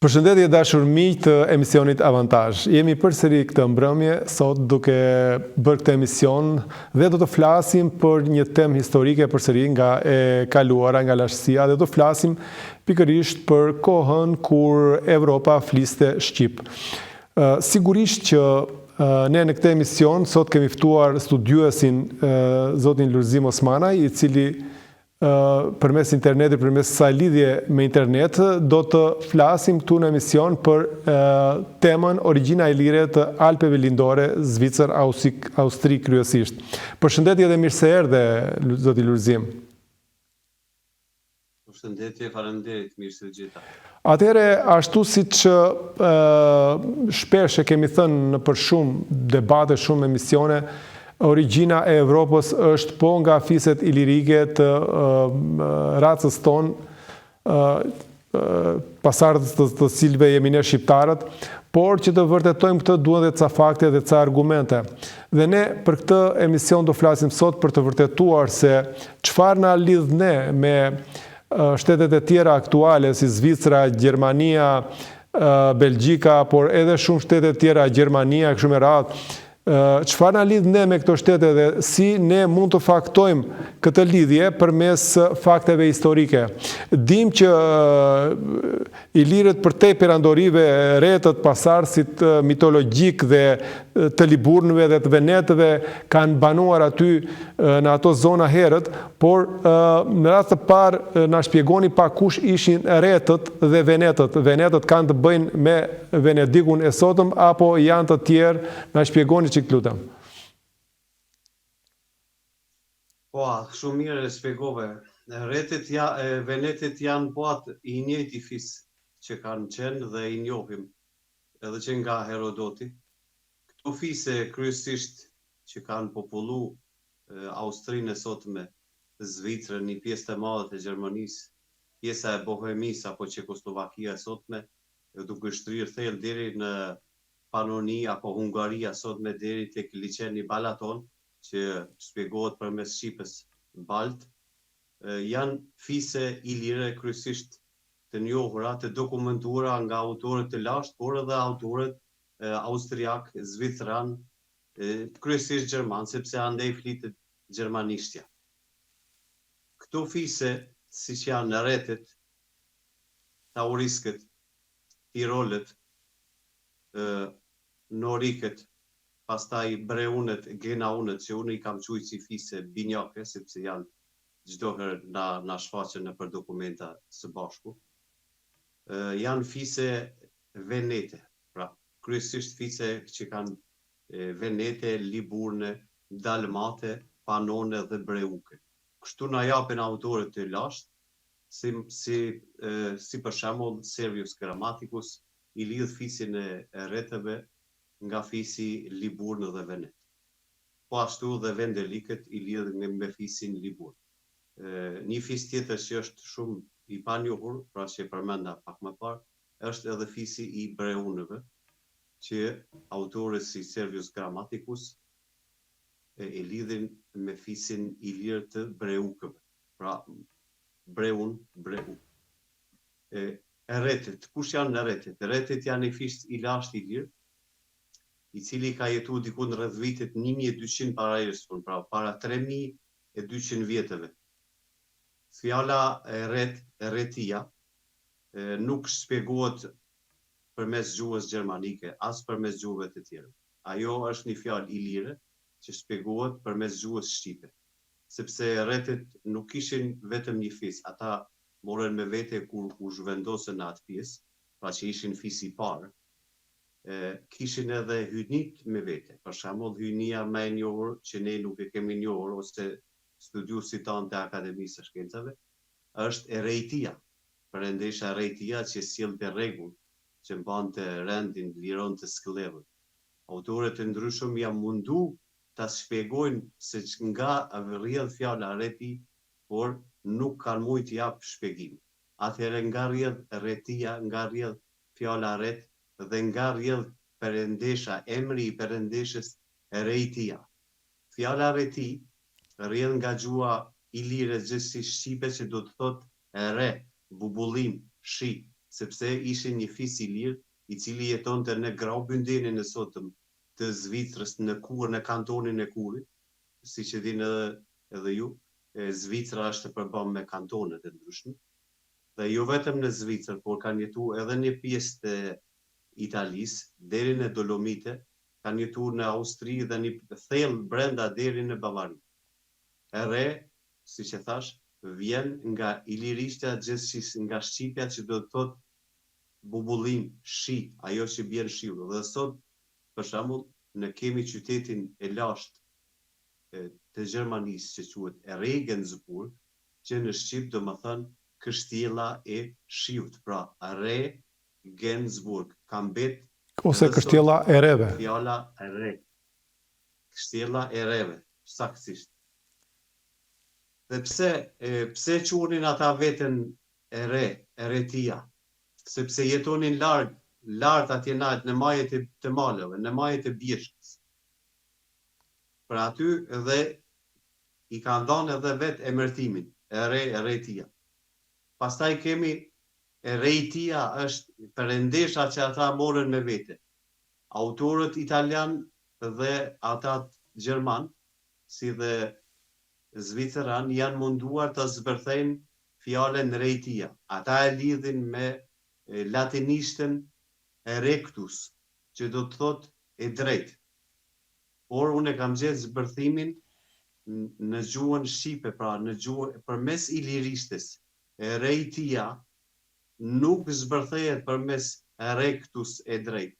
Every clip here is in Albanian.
Përshëndetje dashur miq të emisionit Avantazh. Jemi përsëri këtë mbrëmje sot duke bërë këtë emision dhe do të flasim për një temë historike përsëri nga e kaluara, nga lashtësia dhe do të flasim pikërisht për kohën kur Evropa fliste shqip. Sigurisht që ne në këtë emision sot kemi ftuar studiuesin zotin Lulzim Osmanaj, i cili përmes internetit, përmes kësaj lidhje me internet, do të flasim këtu në emision për temën Origjina Ilire të Alpeve Lindore, Zvicër, Austri kryesisht. Përshëndetje dhe mirë se erdhe, zoti Lulzim. Përshëndetje, faleminderit, mirë se ju gjeta. Atëherë, ashtu siç shpesh e kemi thënë nëpër shumë debate, shumë emisione, origjina e Evropës është po nga fiset ilirike të racës tonë, pasardhës të të cilëve jemi ne shqiptarët, por që të vërtetojmë këtë duhen dhe ca fakte dhe ca argumente. Dhe ne për këtë emision do flasim sot për të vërtetuar se çfarë na lidh ne me shtetet e tjera aktuale si Zvicra, Gjermania, Belgjika, por edhe shumë shtete të tjera, Gjermania e kështu me radhë, Çfarë na lidh ne me këto shtete dhe si ne mund të faktojmë këtë lidhje përmes fakteve historike? Dimë që ilirët përtej perandorive, retët, pasardhësit mitologjikë dhe të liburnëve dhe të venetëve kanë banuar aty në ato zona herët, por në radhë të parë na shpjegoni pak kush ishin retët dhe venetët. Venetët kanë të bëjnë me Venedikun e sotëm apo janë të tjerë, na shpjegoni çik të lutem. Po, shumë mirë e shpjegove. Retët ja, venetët janë po atë i njëjti fis që kanë qenë dhe i njohim edhe që nga Herodoti. Këto fise kryesisht që kanë popullu Austrinë e sotme, Zvicrën, një pjesë të madhe të Gjermanisë, pjesa e Bohemisë apo Çekosllovakia e sotme, duke shtrirë thellë deri në Panoni apo Hungaria e sotme deri tek liqeni Balaton, që shpjegohet përmes shqipes Balt, janë fise ilire kryesisht të njohura, të dokumentuara nga autorët të lashtë, por edhe autorët austriakë, zviceranë, kryesisht gjermanë, sepse andej flitet gjermanishtja. Këto fise, siç janë retët, tauriskët, tirolët, norikët, pastaj breunët, genaunët, që unë i kam quajt si fise binjake, sepse janë çdo herë na na shfaqen nëpër dokumenta së bashku, janë fise venete, pra kryesisht fise që kanë venete, liburne, dalmate, panone dhe breuke. Kështu na japin autorët e lashtë, si si si për shembull Servius Grammaticus i lidh fisin e retëve nga fisi liburn dhe venet. Po ashtu dhe vendelikët i lidh me fisin liburn. Një fis tjetër që është shumë i panjohur, pra që e përmenda pak më parë, është edhe fisi i breunëve, që autorët si Servius Grammaticus e lidhin me fisin ilir të breukëve, pra breun, breuk. E retët, kush janë retët? Retët janë një fis i lashtë ilir, i cili ka jetu diku në rreth vitit 1200 para erës tonë, pra para 3200 vjetëve. Fjala e ret, retia, nuk shpjegohet përmes gjuhës gjermanike, as përmes gjuhëve të tjera. Ajo është një fjalë ilire që shpjegohet përmes gjuhës shqipe. Sepse retët nuk ishin vetëm një fis, ata morën me vete kur u zhvendosën në atë pjesë, pra që ishin fisi i parë, kishin edhe hyjnitë me vete. Për shembull, hyjnia më e njohur që ne nuk e kemi njohur ose studiuesit tanë të Akademisë së Shkencave, është Reitia. Perëndesha Reitia që sillte rregull, që mbante rendin, lironte skllevër. Autorët e ndryshëm janë mundu ta shpjegojnë se nga rrjedh fjala reti, por nuk kanë mujt të jap shpjegim. Atëherë nga rrjedh retia, nga rrjedh fjala ret dhe nga rrjedh perëndesha, emri i perëndeshës Reitia. Fjala reti rrjedh nga gjuha ilire gjegjësisht shqipe që do të thotë re, bubullimë, shi. sepse ishin një fis ilir i cili jetonte në Graubündenin e sotëm të Zvicrës në Kur në kantonin e Kurit, siç e dini edhe edhe ju, Zvicra është e përbërë me kantone të ndryshme. Dhe jo vetëm në Zvicër, por kanë jetu edhe një pjesë të Italisë, deri në Dolomite, kanë jetu në Austri dhe një thellë brenda deri në Bavari. Re, siç e thashë, vjen nga ilirishtja gjithsesi nga shqipja që do të thotë bubullimë, shi, ajo që bjen shiu. Dhe sot, për shembull, ne kemi qytetin e lashtë të Gjermanisë që quhet Regensburg, që në shqip domethënë kështjella e shiut, pra Re Gensburg, ka mbet Ose edhe sot kështjella e reve. fjala re. Kështjella e reve, saktësisht. Dhe pse, pse e quanin ata veten e re, e retia? Sepse jetonin larg, lart atje nalt në maje të, të maleve, në maje të bjeshkës. Për aty dhe i kanë dhënë edhe vetë emërtimin, e re, e retia. Pastaj kemi e rejtia është perëndesha që ata morën me vete. Autorët italianë dhe ata gjermanë, si dhe zviceranë janë munduar ta zbërthejnë fjalën rejtia. Ata e lidhin me latinishten rectus, që do të thotë e drejtë. Por unë e kam gjetë zbërthimin në gjuhën shqipe, pra në gjuhë përmes ilirishtes. Rejtia nuk zbërthehet përmes rectus e drejtë,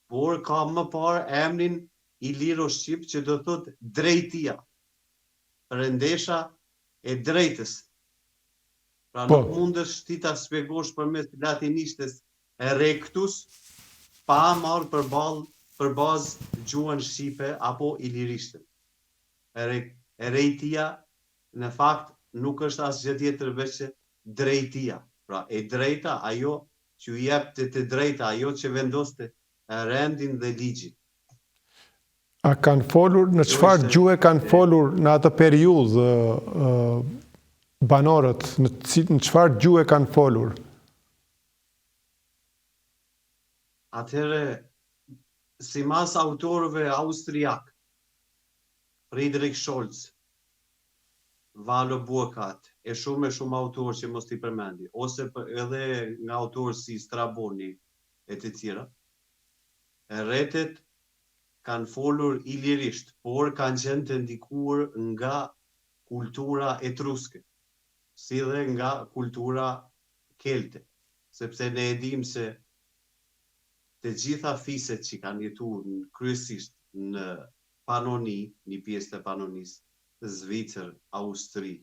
por ka më parë emrin iliro-shqip që do të thotë drejtia, perëndesha e drejtës. Pra Po. nuk mundesh ti ta shpjegosh përmes latinishtes rectus pa marrë për ballë për bazë gjuhën shqipe apo ilirishten. Rejtia në fakt nuk është asgjë tjetër veçse drejtia. Pra e drejta ajo që u jepte të drejta, ajo që vendoste rendin dhe ligjin. A kanë folur, në çfarë gjuhe kanë folur në atë periudhë banorët, në në çfarë gjuhe kanë folur? Atëherë, simas autorëve austriak, Friedrich Scholz, Valo Burkhardt, e shumë e shumë autorë që mos t'i përmendi, ose edhe nga autorë si Straboni e të tjera, retet kanë folur ilirisht, por kanë qenë të ndikuar nga kultura etruske, si dhe nga kultura kelte, sepse ne e dimë se të gjitha fiset që kanë jetuar kryesisht në Panoni, një pjesë të Panonisë, Zvicër, Austri,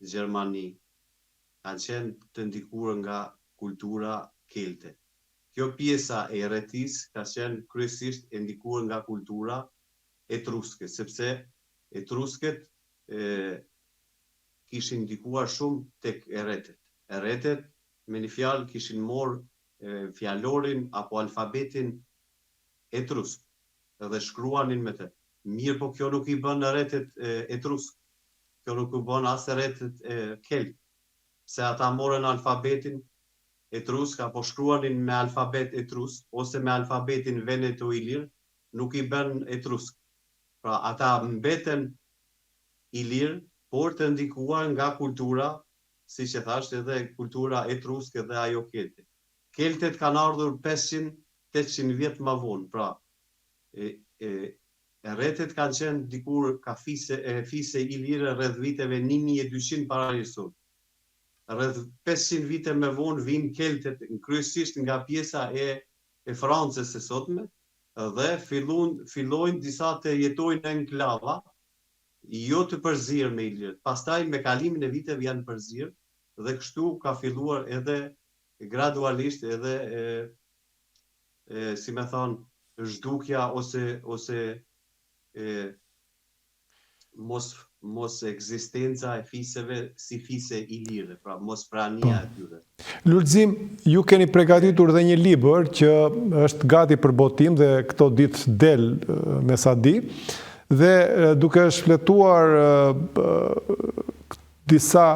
Gjermani, kanë qenë të ndikuar nga kultura kelte. Kjo pjesa e Retisë ka qenë kryesisht e ndikuar nga kultura etruske, sepse etruskët kishin ndikuar shumë tek eretet. Eretet, me një fjalë, kishin morë fjalorin apo alfabetin etrusk dhe shkruanin me të. Mirëpo kjo nuk i bën eretet etrusk, kjo nuk i bën as eretet kelt, pse ata morën alfabetin etrusk apo shkruanin me alfabet etrusk ose me alfabetin veneto-ilir, nuk i bën etrusk. Pra ata mbeten ilirë, por të ndikuar nga kultura, siç e thashë, edhe kultura etruske dhe ajo kelte. Keltet kanë ardhur 500, 800 vjet më vonë, pra e, e, retet kanë qenë dikur ka fise, e, fise ilire rreth viteve 1200 para Jezusit. Rreth 500 vite më vonë vijnë keltet kryesisht nga pjesa e e Francës së sotme dhe fillun fillojnë disa të jetojnë në enklava, jo të përzier me ilirët. Pastaj me kalimin e viteve janë përzier dhe kështu ka filluar edhe gradualisht edhe e, e, si me thonë, zhdukja ose ose e, mos mos ekzistenca e fiseve si fise ilire, pra mos prania e tyre. Lulzim, ju keni pregatitur dhe një libër që është gati për botim dhe këto ditë del me sa di, dhe duke shfletuar disa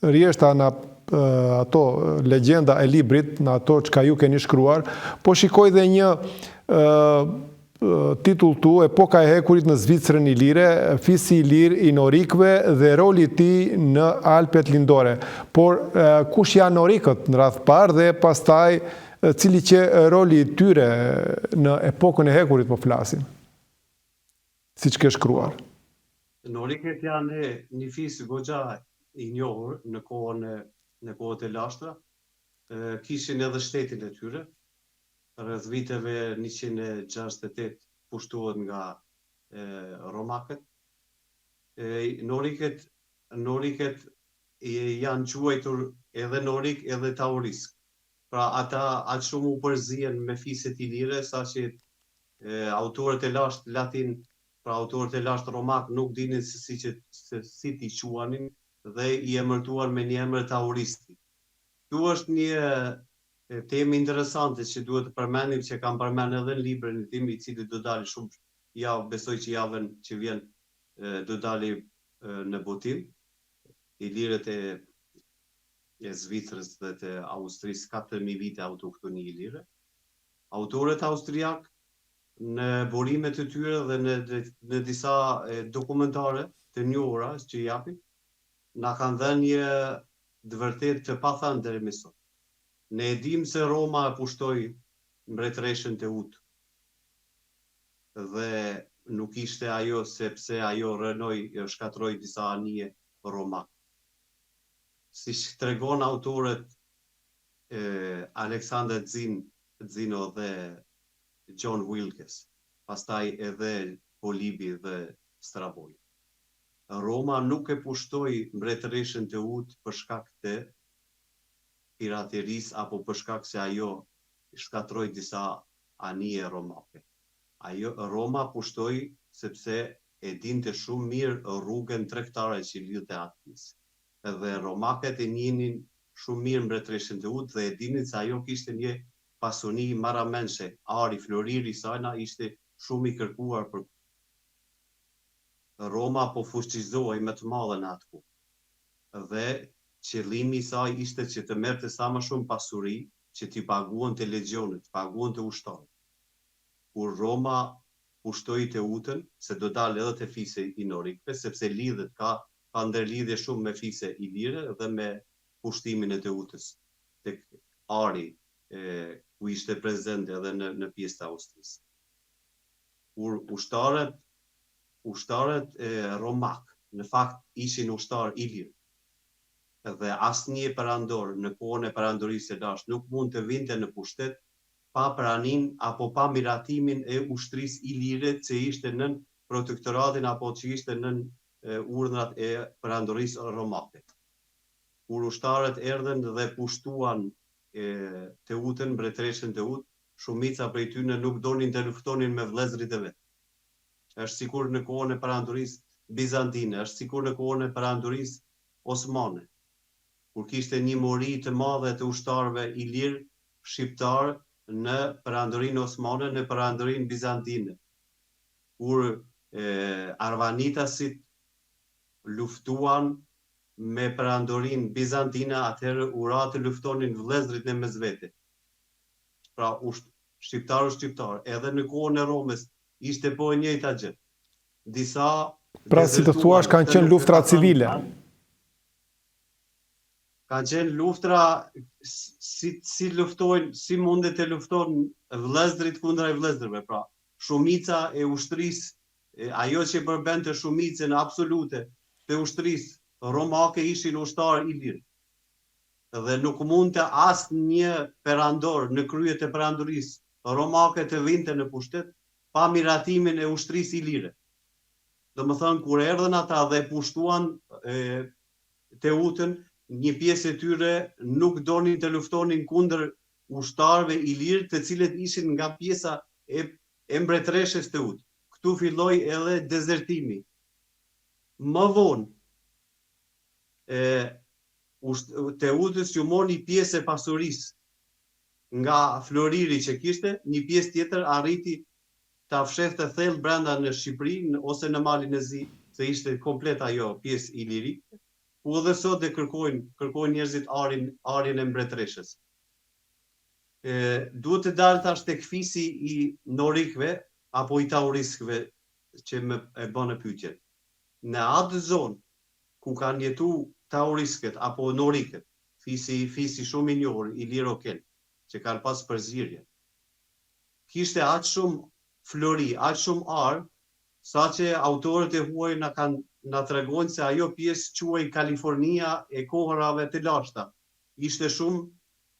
rreshta na ato legjenda e librit, në ato çka ju keni shkruar, po shikoj dhe një titull tu Epoka e Hekurit në Zvicrën Ilire, fisi ilir i Norikëve dhe roli i tij në Alpet Lindore. Por kush janë Norikët në radhë të parë dhe pastaj cili qe roli i tyre në epokën e Hekurit po flasim? Siç ke shkruar. Norikët janë një fis goxha i njohur në kohën e në kohët e lashta. Kishin edhe shtetin e tyre. Rreth viteve 168 pushtohet nga romakët. Norikët Norikët janë quajtur edhe Norik edhe Taurisk. Pra ata aq shumë u përzien me fiset ilire saqë autorët e lashtë latin, pra autorët e lashtë romakë nuk dinin se si që se si t'i quanin dhe i emërtuan me një emër Tauristi. Këtu është një temë interesante që duhet të përmendim që kam përmend edhe në librin tim i cili do dali shumë javë, besoj që javën që vjen do dali në botim. Ilirët e e Zvicrës dhe të Austrisë 4000 vite autoktoni ilire. Autorët austriakë në burimet e tyre dhe në në disa dokumentare të njohura që japin, na kanë dhënë një të vërtetë të pathënë deri më sot. Ne e dimë se Roma e pushtoi mbretëreshën Teutë dhe nuk ishte ajo sepse ajo rrënoi e shkatërroi disa anije romake. Siç tregon autorët Alexander Zin, Zino dhe John Wilkes, pastaj edhe Polibi dhe Straboi. Roma nuk e pushtoi mbretëreshën Teutë për shkak të piraterisë apo për shkak se ajo shkatërroi disa anije romake. Ajo, Roma pushtoi sepse e dinte shumë mirë rrugën tregtare që lidhte atë pjesë. Dhe romakët e njihnin shumë mirë mbretëreshën Teutë dhe e dinin se ajo kishte një pasuni marramendëse, ari, floriri i sajna ishte shumë i kërkuar për Roma po fuqizohej me të madhe në atë kohë. Dhe qëllimi i saj ishte që të merrte sa më shumë pasuri që t'i paguante legjionet, të paguante ushtarët. Kur Roma pushtoi Teutën, se do dalë edhe te fisi i Norikëve, sepse lidhet, ka ka ndërlidhje shumë me fise ilire dhe me pushtimin e Teutës tek ari e, ku ishte prezent edhe në në pjesë të Austrisë. Kur ushtarët ushtarët e romak në fakt ishin ushtarë ilirë dhe asnjë perandor në kohën e perandorisë së lashtë nuk mund të vinte në pushtet pa praninë apo pa miratimin e ushtrisë ilire që ishte nën protektoratin apo që ishte nën urdhrat e perandorisë romake. Kur ushtarët erdhën dhe pushtuan Teutën, mbretëreshën Teutë, shumica prej tyre nuk donin të luftonin me vëllezërit e vet. Është sikur në kohën e perandorisë bizantine, është sikur në kohën e perandorisë osmane, kur kishte një mori të madhe të ushtarëve ilirë shqiptarë në perandorinë osmane, në perandorinë bizantine. Kur arvanitasit luftuan me perandorinë bizantine, atëherë u ra të luftonin vëllezërit në mes vete. Pra, shqiptarë shqiptarë, edhe në kohën e Romës ishte po e njëjta gjë. Disa Pra si të thuash kanë qenë luftra civile. Kanë qenë luftra si si luftojnë, si mundet të luftojnë vëllezërit kundra vëllezërve, pra shumica e ushtrisë, ajo që përbënte shumicën absolute të ushtrisë romake ishin ushtarë ilirë. Dhe nuk mundte asnjë perandor në krye të perandorisë romake të vinte në pushtet pa miratimin e ushtrisë ilire. Domethënë, kur erdhën ata dhe pushtuan e, Teutën, një pjesë e tyre nuk donin të luftonin kundër ushtarëve ilirë, të cilët ishin nga pjesa e, e mbretëreshës Teutë. Këtu filloi edhe dezertimi. Më vonë, e, Teutës iu mor një pjesë e pasurisë nga floriri që kishte, një pjesë tjetër arriti ta fshehte thellë brenda në Shqipëri ose në Malin e Zi, se ishte komplet ajo pjesë ilirike. Ku edhe sot e kërkojnë, kërkojnë njerëzit arin, arin e mbretëreshës. E, duhet të dal tash tek fisi i Norikëve apo i Tauriskëve që më e bënë pyetjen. Në atë zonë ku kanë jetu Tauriskët apo Norikët, fisi fisi shumë i njohur iliro-kelt, që kanë pas përzierje. Kishte aq shumë flori, aq shumë ar, saqë autorët e huaj na kanë na tregojnë se ajo pjesë quhej Kalifornia e kohërave të lashta, ishte shumë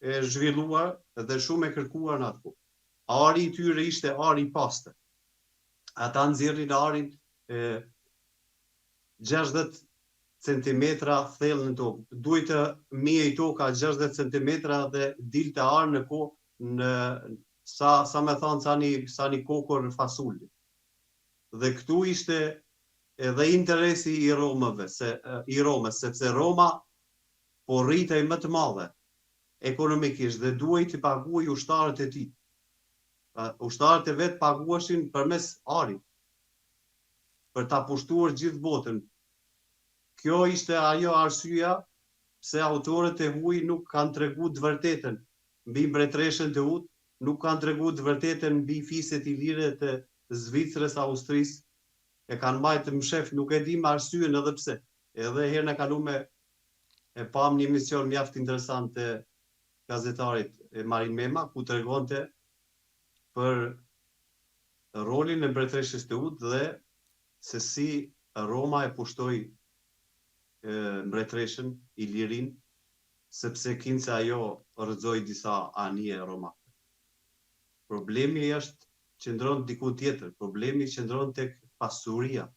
e zhvilluar dhe shumë e kërkuar në atë kohë. Ari i tyre ishte ar i pastër. Ata nxjerrin arin e 60 centimetra thellë në tokë. Duhej të myej toka 60 centimetra dhe dilte ar në kohë në sa sa me thanë sa një sa një kokërr fasule. Dhe këtu ishte edhe interesi i Romëve, se i Romës, sepse Roma po rritej më të madhe ekonomikisht dhe duhej të paguajë ushtarët e tij. Pra, ushtarët e vet paguheshin përmes arit për ta pushtuar gjithë botën. Kjo ishte ajo arsyeja pse autorët e huaj nuk kanë tregu të vërtetën mbi mbretëreshën Teutë, nuk kanë tregu të vërtetën mbi fiset ilire të Zvicrës, Austrisë, e kanë mbajtë mshef, nuk e dimë arsyen edhe pse. Edhe herën e kalume e pamë një emision mjaft interesant të gazetarit Marin Mema, ku tregonte për rolin e mbretëreshës Teutë dhe se si Roma e pushtoi mbretëreshën, Ilirinë, sepse kinse ajo rrëzoi disa anije romake. Problemi është qëndron diku tjetër, problemi qëndron tek pasuria,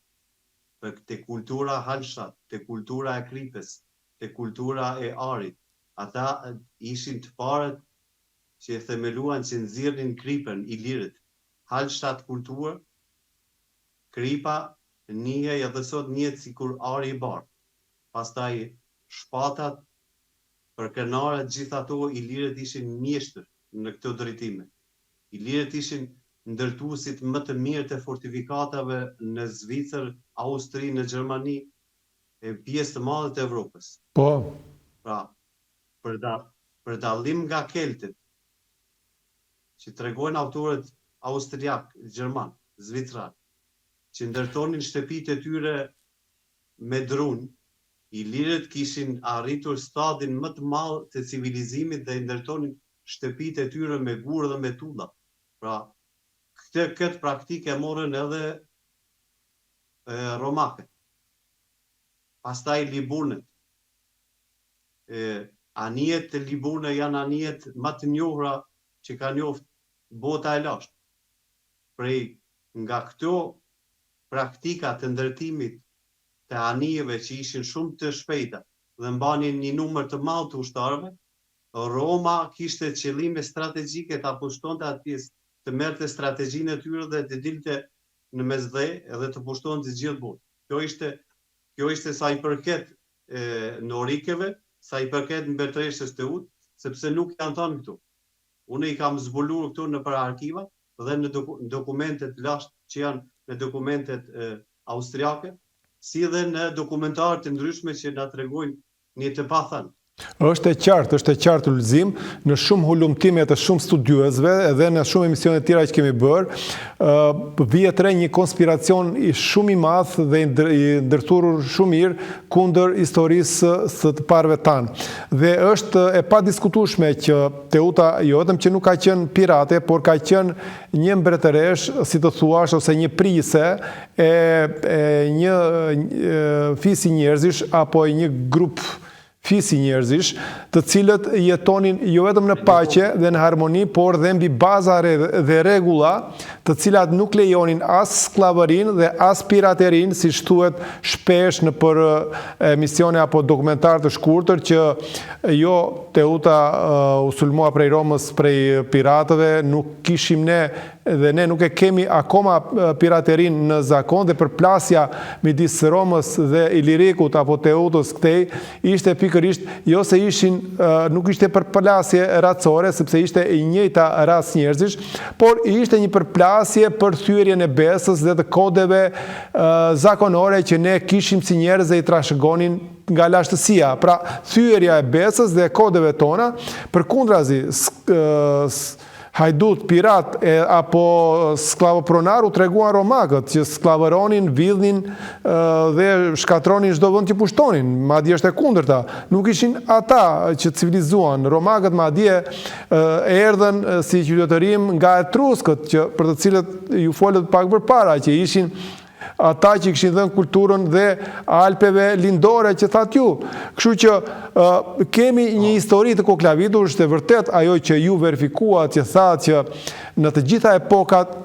te kultura Hallstatt, te kultura e kripës, te kultura e arit. Ata ishin të parët që e themeluan që nxirrnin kripën, ilirët. Hallstatt kulturë, kripa njihej edhe sot njihet sikur ari i bardhë. Pastaj shpatat, përkrenarët gjithë ato ilirët ishin mjeshtër në këto drejtime. Ilirët ishin ndërtuesit më të mirë të fortifikatave në Zvicër, Austri, në Gjermani e pjesë të madhe të Evropës. Po. Pra, për da, për dallim nga keltët, që tregojnë autorët austriakë, gjermanë, zviceranë, që ndërtonin shtëpitë e tyre me drun, ilirët kishin arritur stadin më të madh të civilizimit dhe i ndërtonin shtëpitë e tyre me gurë dhe me tulla. Pra, këtë këtë praktikë e morën edhe romakët. Pastaj liburnet. E, anijet liburne janë anijet më të njohura që ka njoft bota e lashtë. Prej nga këto praktika të ndërtimit të anijeve që ishin shumë të shpejta dhe mbanin një numër të madh të ushtarëve, Roma kishte qëllime strategjike ta pushtonte atë pjesë, të merrte strategjinë e tyre dhe të dilte në Mesdhe dhe të pushtonte gjithë botën. Kjo ishte kjo ishte sa i përket e, norikëve, sa i përket mbretëreshës Teutë, sepse nuk janë thënë këtu. Unë i kam zbuluar këtu nëpër arkiva dhe në doku, dokumentet lashtë që janë në dokumentet e, austriake, si dhe në dokumentarë të ndryshme që na tregojnë një të pathënë. Është e qartë, është e qartë Lulzim, në shumë hulumtime të shumë studiuesve edhe në shumë emisione të tjera që kemi bërë, ë vihet re një konspiracion i shumë i madh dhe i ndërthurur shumë mirë kundër historisë së të parëve tanë. Dhe është e padiskutueshme që Teuta jo vetëm që nuk ka qenë pirate, por ka qenë një mbretëreshë, si të thuash, ose një prijëse e, e një fisi njerëzish apo e një grup fisi njerëzish, të cilët jetonin jo vetëm në paqe dhe në harmoni, por dhe mbi baza dhe rregulla, të cilat nuk lejonin as skllavërinë dhe as piraterinë, siç thuhet shpesh nëpër emisione apo dokumentarë të shkurtër që jo Teuta u sulmua prej Romës prej piratëve, nuk kishim ne Dhe ne nuk e kemi akoma piraterinë në zakon dhe përplasja midis Romës dhe Ilirikut apo Teutës këtej ishte pikërisht jo se ishin nuk ishte përplasje racore sepse ishte e njëjta racë njerëzish, por ishte një përplasje për thyerjen e besës dhe të kodeve zakonore që ne kishim si njerëz dhe i trashëgonin nga lashtësia. Pra, thyerja e besës dhe e kodeve tona, përkundrazi, Hajdutë, piratë e apo skllavopronarë u treguan romakët që skllavëronin, vidhnin dhe shkatërronin çdo vend që pushtonin. Madje është e kundërta. Nuk ishin ata që civilizuan. Romakët madje erdhën si qytetërim nga etruskët, që për të cilët ju folët pak përpara, që ishin Ata që kishin dhënë kulturën dhe Alpeve lindore që thatë ju. Kështu që kemi një histori të koklavitur, është e vërtetë ajo që ju verifikuat që thatë që në të gjitha epokat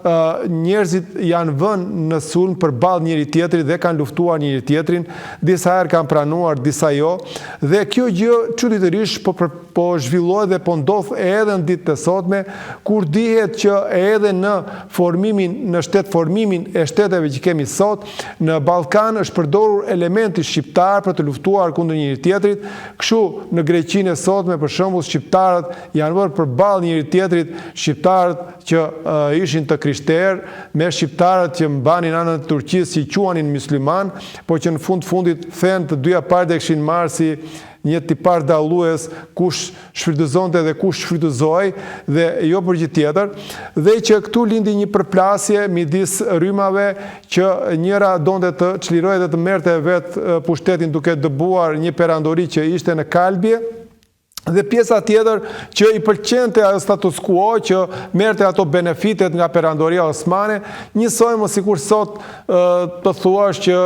njerëzit janë vënë në sulm përballë njëri-tjetrit dhe kanë luftuar njëri-tjetrin, disa herë kanë pranuar, disa jo, dhe kjo gjë çuditërisht po po zhvillohet dhe po ndodh edhe në ditët e sotme, kur dihet që edhe në formimin, në shtetformimin e shteteve që kemi sot, në Ballkan është përdorur elementi shqiptar për të luftuar kundër njëri-tjetrit, kështu në Greqinë e sotme për shembull shqiptarët janë vënë përballë njëri-tjetrit, shqiptarët që ishin të krishterë me shqiptarët që mbanin anën e Turqisë që i quanin myslimanë, por që në fund të fundit fenë të dyja palët e kishin marrë si një tipar dallues kush shfrytëzonte dhe kush shfrytëzohej dhe jo për gjë tjetër, dhe që këtu lindi një përplasje midis rrymave që njëra donte të çlirohej dhe të merrte vetë pushtetin duke dëbuar një perandori që ishte në kalbje, dhe pjesa tjetër që i pëlqente ajo status quo që merrte ato benefitet nga perandoria osmane, njësoj më sikur sot të thuash që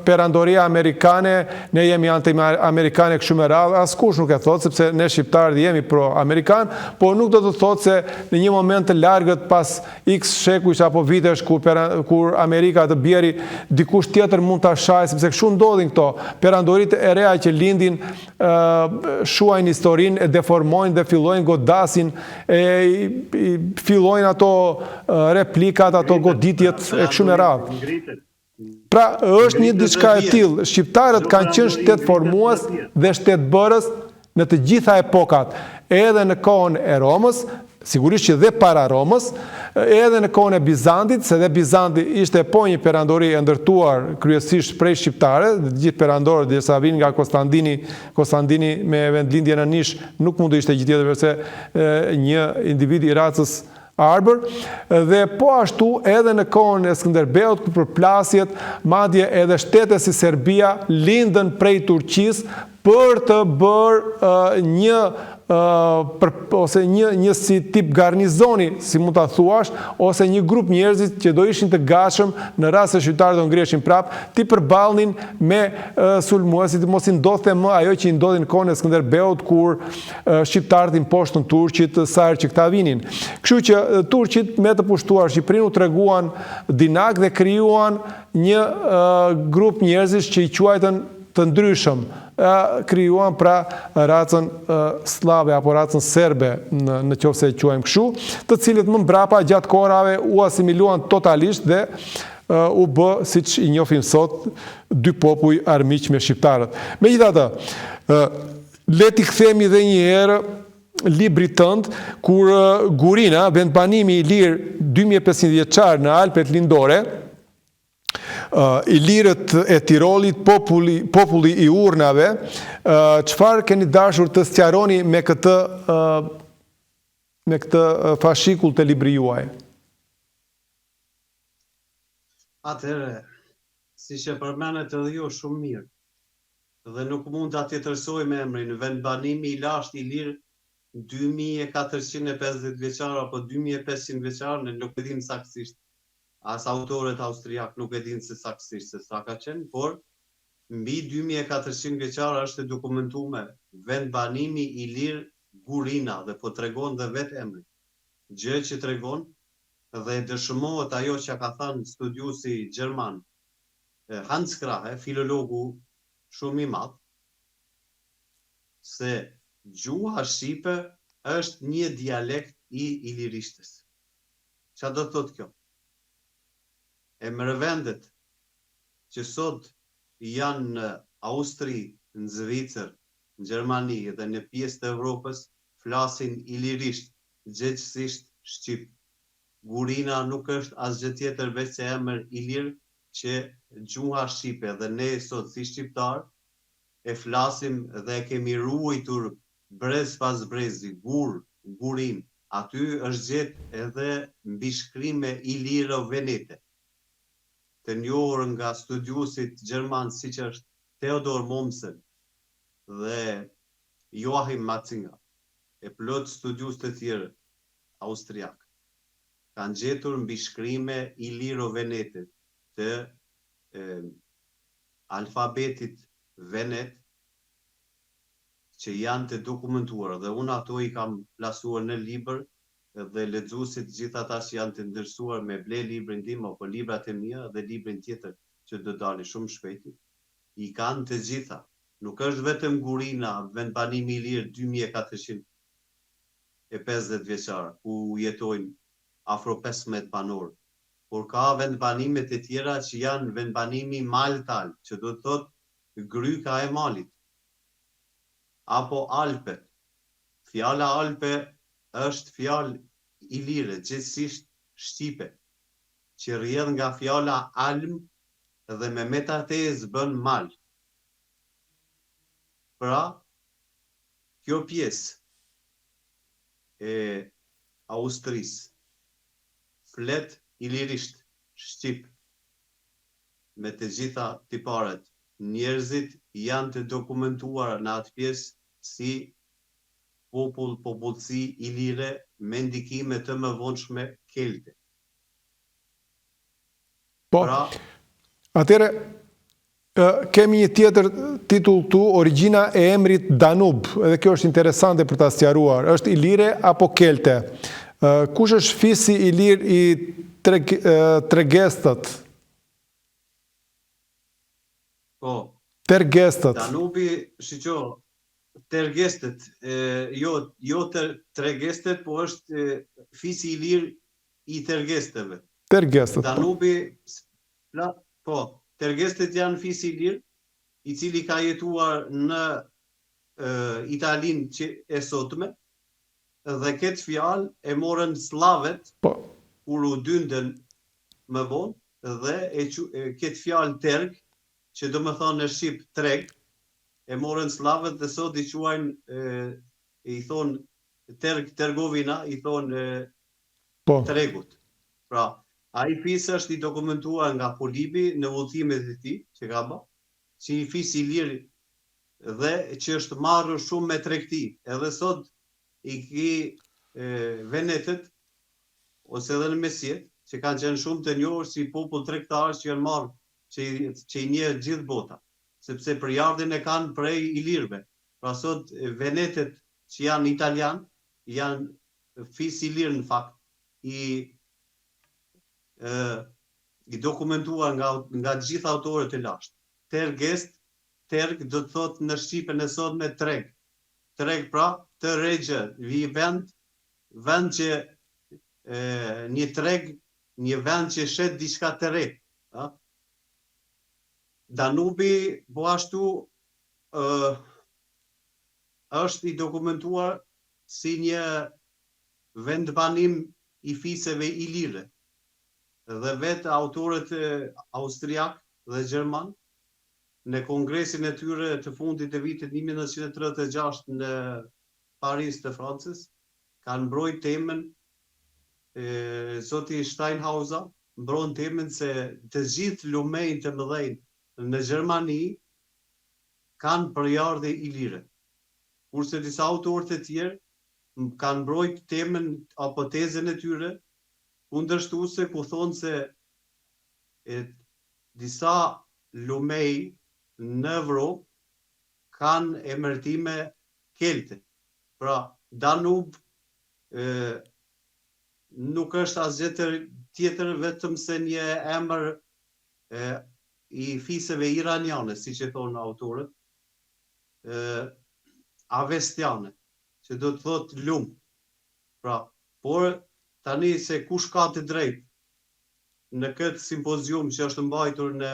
perandoria amerikane, ne jemi anti-amerikane kështu me radhë, askush nuk e thotë, sepse ne shqiptarët jemi pro-amerikan, por nuk do të thotë se në një moment të largët pas x shekujsh apo vitesh kur, kur Amerika të bjeri, dikush tjetër mund ta shajë, sepse kështu ndodhin këto, perandoritë e reja që lindin, shuajnë historinë, e deformojnë dhe fillojnë godasin, e fillojnë ato replikat, ato goditjet e kështu me radhë. Pra, është një diçka e tillë, shqiptarët kanë qenë shtetformues dhe shtetbërës në të gjitha epokat, edhe në kohën e Romës, Sigurisht që dhe para Romës, edhe në kohën e Bizantit, se dhe Bizanti ishte po një perandori e ndërtuar kryesisht prej shqiptarëve, dhe të gjithë perandorët derisa vijnë nga Kostandini, Kostandini me vendlindje në Nish nuk mund të ishte gjë tjetër veçse një individ i racës arbër, dhe po ashtu edhe në kohën e Skënderbeut ku përplasjet, madje edhe shtete si Serbia lindën prej Turqisë për të bërë një për, ose një një si tip garnizoni, si mund ta thuash, ose një grup njerëzish që do ishin të gatshëm në rast se shqiptarët do ngriheshin prapë, t'i përballnin me sulmuesit, mos i ndodhte më ajo që i ndodhi në kohën e Skënderbeut kur shqiptarët i mposhtën turqit sa herë që këta vinin. Kështu që turqit me të pushtuar Shqipërinë u treguan dinakë dhe krijuan një grup njerëzish që i quajtën të ndryshëm, krijuan pra racën sllave apo racën serbe në në qoftë se e quajmë kështu, të cilët më mbrapa gjatë kohërave u asimiluan totalisht dhe u bë siç i njohim sot dy popuj armiq me shqiptarët. Megjithatë, le t'i kthehemi dhe një herë librit tënd, kur Gurina, vendbanimi ilir 2500 vjeçar në Alpet Lindore, Ilirët e Tirolit, populli, populli i urnave, çfarë keni dashur të sqaroni me këtë me këtë fashikull te libri juaj? Atëherë, siç e përmendët edhe ju shumë mirë, dhe nuk mund ta tjetërsojmë emrin, vendbanimi i lashtë ilir 2450 vjeçar apo 2500 vjeçar, ne nuk e dimë saktësisht As autorët austriakë nuk e dinë se saktësisht se sa ka qenë, por mbi 2400 vjeçar është e dokumentume vendbanimi ilir Gurina dhe po tregon dhe vetë emri, gjë që tregon dhe dëshmohet ajo që ka thënë studiuesi gjerman Hans Krahe, filologu shumë i madh, se gjuha shqipe është një dialekt i ilirishtes. Ça do të thotë kjo? Emërvendet që sot janë në Austri, në Zvicër, në Gjermani dhe në pjesë të Evropës flasin ilirisht, gjegjësisht shqip. Gurina nuk është asgjë tjetër veçse emër ilir që gjuha shqipe dhe ne sot si shqiptarë e flasim dhe e kemi ruajtur brez pas brezi, gur, gurinë. Aty është gjetë edhe mbishkrime iliro-venete, të njohur nga studiuesit gjermanë siç është Theodor Mommsen dhe Joachim Matzinger e plot studiues të tjerë austriakë. Kanë gjetur mbishkrime iliro-venete të alfabetit venet që janë të dokumentuara dhe unë ato i kam plasuar në libër dhe lexuesit gjithë ata që janë të interesuar me ble librin tim apo librat e mia dhe librin tjetër që do dali shumë shpejti i kanë të gjitha nuk është vetëm Gurina vendbanimi ilir 2450 vjeçar ku jetojnë afro 15 banorë por ka vendbanime të tjera që janë vendbanimi Maltal, që do të thotë gryka e malit, apo Alpe. Fjala Alpe është fjalë ilire, gjegjësisht shqipe, që rrjedh nga fjala alm dhe me metatezë bën mal. Pra, kjo pjesë e Austrisë flet ilirisht, shqip, me të gjitha tiparet. Njerëzit janë të dokumentuar në atë pjesë si popull, popullsi ilire me ndikime të mëvonshme kelte. Po. Pra, atëherë kemi një tjetër titull këtu, origjina e emrit Danub, edhe kjo është interesante për ta sqaruar. Është ilire apo kelte? Kush është fisi ilir i treg, tregestët? Po. Tergestët. Danubi, shiqo, tergestët, e, jo, jo ter, tregestët, po është e, fisi ilir i tergestëve. Tergestët. Po. Danubi, pra, po, tergestët janë fisi ilir, i cili ka jetuar në e, Italinë që e sotme, dhe këtë fjalë e morën sllavet, po. kur u dyndën më vonë, dhe e, e këtë fjalë terg, që do me thonë në shqip treg, e morën sllavët dhe sot i quajnë, e, i thonë terg, tergovina, i thonë po. tregut. Pra, ai fis është i dokumentuar nga Polibi në udhëtimet e tij, që ka bë, si një fis ilir dhe që është marrë shumë me tregti. Edhe sot i ki e, venetët, ose edhe në mesjetë, që kanë qenë shumë të njohur si popull tregtar që janë marrë, që, që i njeh gjithë bota, sepse prejardhjen e kanë prej ilirëve. Pra sot venetët që janë italian, janë fis ilir në fakt, i ë i dokumentuar nga nga të gjithë autorët e lashtë. Tergest, terg do të thotë në shqipen e sotme treg. Treg pra, të regjë, vi vend, vend që e, një treg, një vend që shet diçka të re, ë? Danubi po ashtu ë është i dokumentuar si një vendbanim i fiseve ilire dhe vetë autorët austriak dhe gjerman në kongresin e tyre të fundit të vitit 1936 në Paris të Francës kanë mbrojt temën e, zoti Steinhauser mbron temën se të gjithë lumenjtë e mëdhenj në Gjermani kanë prejardhje ilire. Kurse disa autorë të tjerë kanë mbrojt temën apo tezën e tyre kundërshtuese ku thonë se e, disa lumej në Evropë kanë emërtime kelte. Pra, Danub e, nuk është asgjë tjetër vetëm se një emër e, i fiseve iraniane, siç e thonë autorët, e, avestiane, që do të thotë lum. Pra, por Tani se kush ka të drejtë në këtë simpozium që është mbajtur në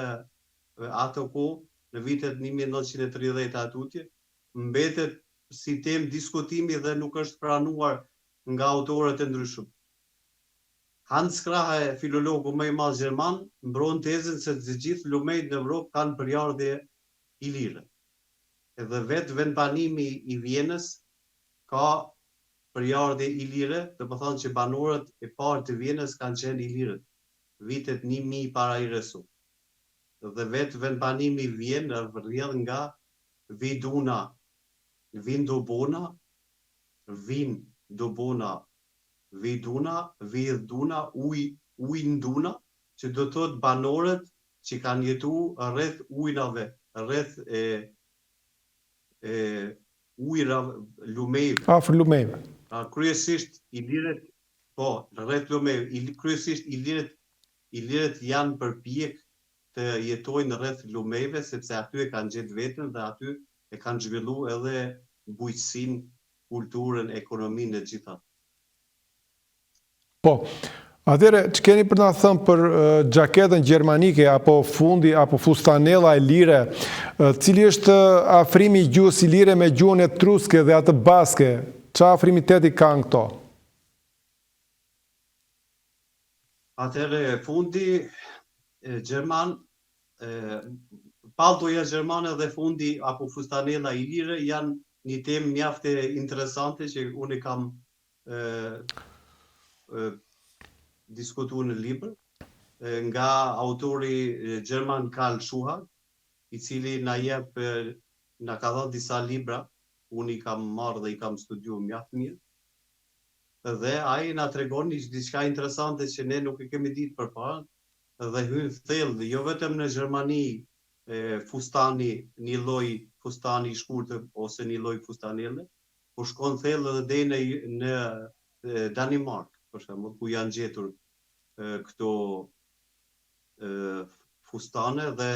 ato kohë, në vitet 1930 e tutje, mbetet si temë diskutimi dhe nuk është pranuar nga autorët e ndryshëm. Hans Krahe, filologu më i madh gjerman, mbron tezën se të gjithë lumejt në Evropë kanë prejardhje ilire. Edhe vetë vendbanimi i Vjenës ka prejardhje ilire, domethënë që banorët e parë të Vjenës kanë qenë ilirët, vitet 1000 para erës sonë. Dhe vetë vendbanimi i Vjenë rrjedh nga Viduna, Vindobona, Vindobona, Viduna, Viduna, Uj, Ujnduna, që do të thotë banorët që kanë jetu rreth ujnave, rreth e, e ujrave, lumejve. Afër lumejve. Pra, kryesisht ilirët, po, rreth lumejve, il, kryesisht ilirët, ilirët janë përpjek të jetojnë rreth lumejve, sepse aty e kanë gjetë veten dhe aty e kanë zhvillu edhe bujqësinë, kulturën, ekonominë e gjitha. Po, atëherë, ç'keni për të na thënë për xhaketën gjermanike, apo fundi, apo fustanella ilire, cili është afrimi i gjuhës ilire me gjuhën etruske dhe atë baske, ça afrimiteti kanë këto? Atëherë, fundi gjerman, palltoja gjermane dhe fundi apo fustanella ilire janë një temë mjaft interesante që unë e kam diskutu në libër nga autori gjerman Karl Schuhag, i cili na jep na ka dhënë disa libra, unë i kam marrë dhe i kam studiu mjaft mirë. Dhe ai na tregon një diçka interesante që ne nuk e kemi ditë përpara dhe hyn thellë jo vetëm në Gjermani fustani, një lloj fustani i shkurtër ose një lloj fustanelle, po shkon thellë edhe deri në në Danimarkë, për shembull, ku janë gjetur këto fustane dhe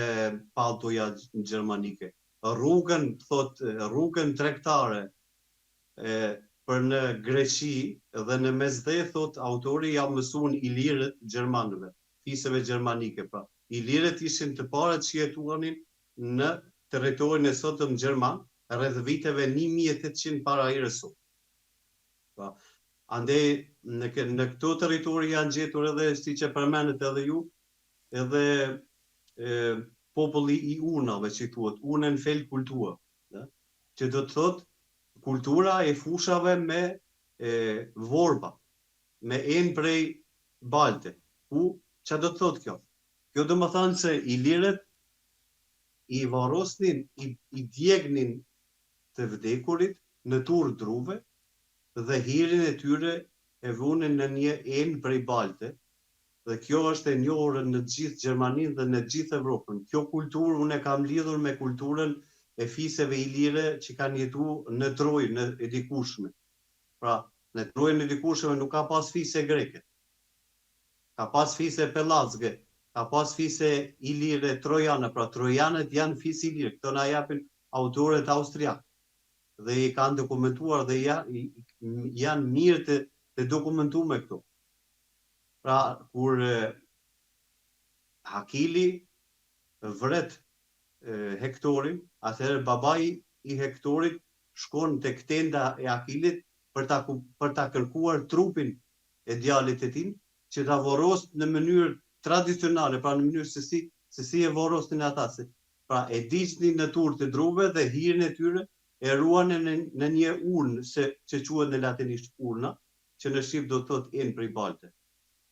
palltoja gjermanike. Rrugën, thot, rrugën tregtare e, për në Greqi dhe në Mesdhe, thot, autori ja mësuan ilirët gjermanëve, fiseve gjermanike, pra. Ilirët ishin të parët që jetuanin në territorin e sotëm gjerman, rreth viteve 1800 para erës sonë. Pra, andej në, në këto territori janë gjetur edhe, siç e përmendët edhe ju, edhe e, populli i urnave që i thuhet, Urnenfeldkultur, dhe, që do të thotë kultura e fushave me e, vorba, me enë prej balte. Ku, ça do të thotë kjo? Kjo do më thënë se ilirët i varrosnin, i, i djegnin të vdekurit në turrë druve dhe hirin e tyre e vunin në një enë prej balte dhe kjo është e njohur në gjithë Gjermaninë dhe në gjithë Evropën. Kjo kulturë unë e kam lidhur me kulturën e fiseve ilire që kanë jetu në Trojën e dikurshme. Pra, në Trojën e dikurshme nuk ka pas fise greke. Ka pas fise pellazge, ka pas fise ilire trojane, pra trojanët janë fis ilir, këto na japin autorët austriak dhe i kanë dokumentuar dhe janë, janë mirë të, të dokumentuar këto. Pra, kur Akili vret Hektorin, atëherë babai i Hektorit shkon tek tenda e Akilit për ta për ta kërkuar trupin e djalit të tij, që ta vorros në mënyrë tradicionale, pra në mënyrë se si se si e vorrosnin ata, se pra e digjnin në turrë të druve dhe hirin e tyre e ruanin në, në një urnë se që quhet në latinisht urna, që në shqip do të thotë enë prej balte.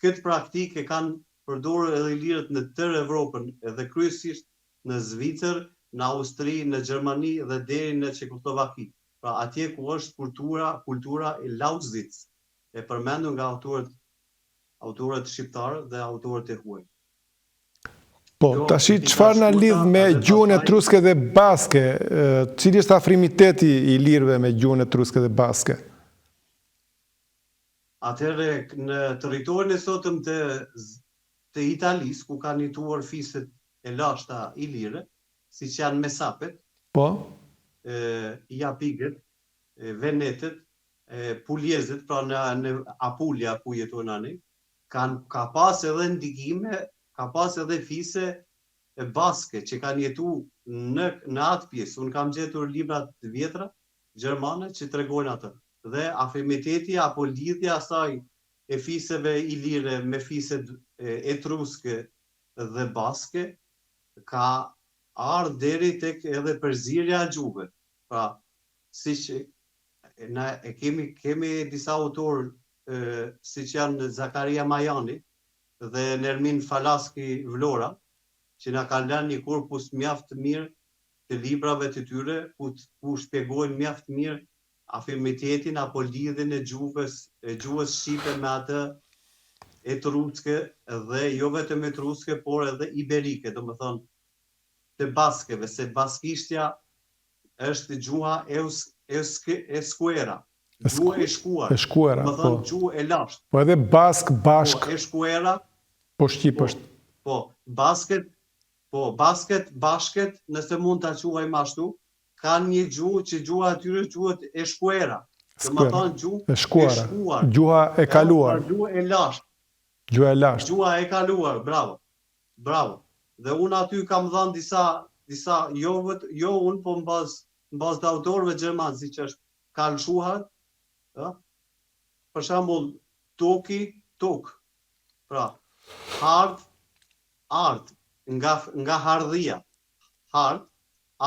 Këtë praktikë e kanë përdorur edhe ilirët në tërë Evropën, edhe kryesisht në Zvicër, në Austri, në Gjermani dhe deri në Çekosllovaki, pra atje ku është kultura kultura e Lausitz, e përmendur nga autorët autorët shqiptarë dhe autorët e huaj. Po, tashi çfarë na lidh me gjuhën etruske dhe baske? Cili është afrimiteti i ilirëve me gjuhën etruske dhe baske? Atëherë në territorin e sotëm të të Italisë, ku kanë jetuar fiset e lashta ilire, siç janë Mesapet, po, e, Japigët, Venetët, Puljezët, pra në në Apulia ku jetojnë tani, kanë ka pas edhe ndikime, ka pas edhe fise baske që kanë jetu në në atë pjesë. Unë kam gjetur libra të vjetra gjermane që tregojnë atë. Dhe afiniteti apo lidhja asaj e fiseve ilire me fiset etruske dhe baske ka ardhë deri tek edhe përzierja e gjuhëve. Pra, siç na e kemi kemi disa autorë siç janë Zakaria Majani dhe Nermin Falaski Vlora, që na kanë lënë një korpus mjaft të mirë të librave të tyre ku ku shpjegojnë mjaft mirë afinitetin apo lidhjen e gjuhës e gjuhës shqipe me atë etruske dhe jo vetëm etruske por edhe iberike, domethënë të baskeve, se baskishtja është gjuha eus, euske, eskuera, gjuhë e shkuar, e shkuara, domethënë po. gjuhë e lashtë. Po edhe bask, bashk. Po, eskuera. Po shqip po, është. Po, basket, po, basket, bashket, nëse mund ta quajmë ashtu, kanë një gjuhë që gjuha e tyre quhet eskuera. Domethënë gjuhë e shkuara, e shkuar. Gjuha e kaluar. Gjuhë e lashtë. Gjuha e lashtë. Gjuha e kaluar, bravo. Bravo. Dhe unë aty kam dhënë disa disa jo vet jo unë po në bazë në bazë të autorëve gjermanë siç është Karl Schuhart, ë, për shembull toki, tok. Pra, hard, art, nga nga hardhia. Hard,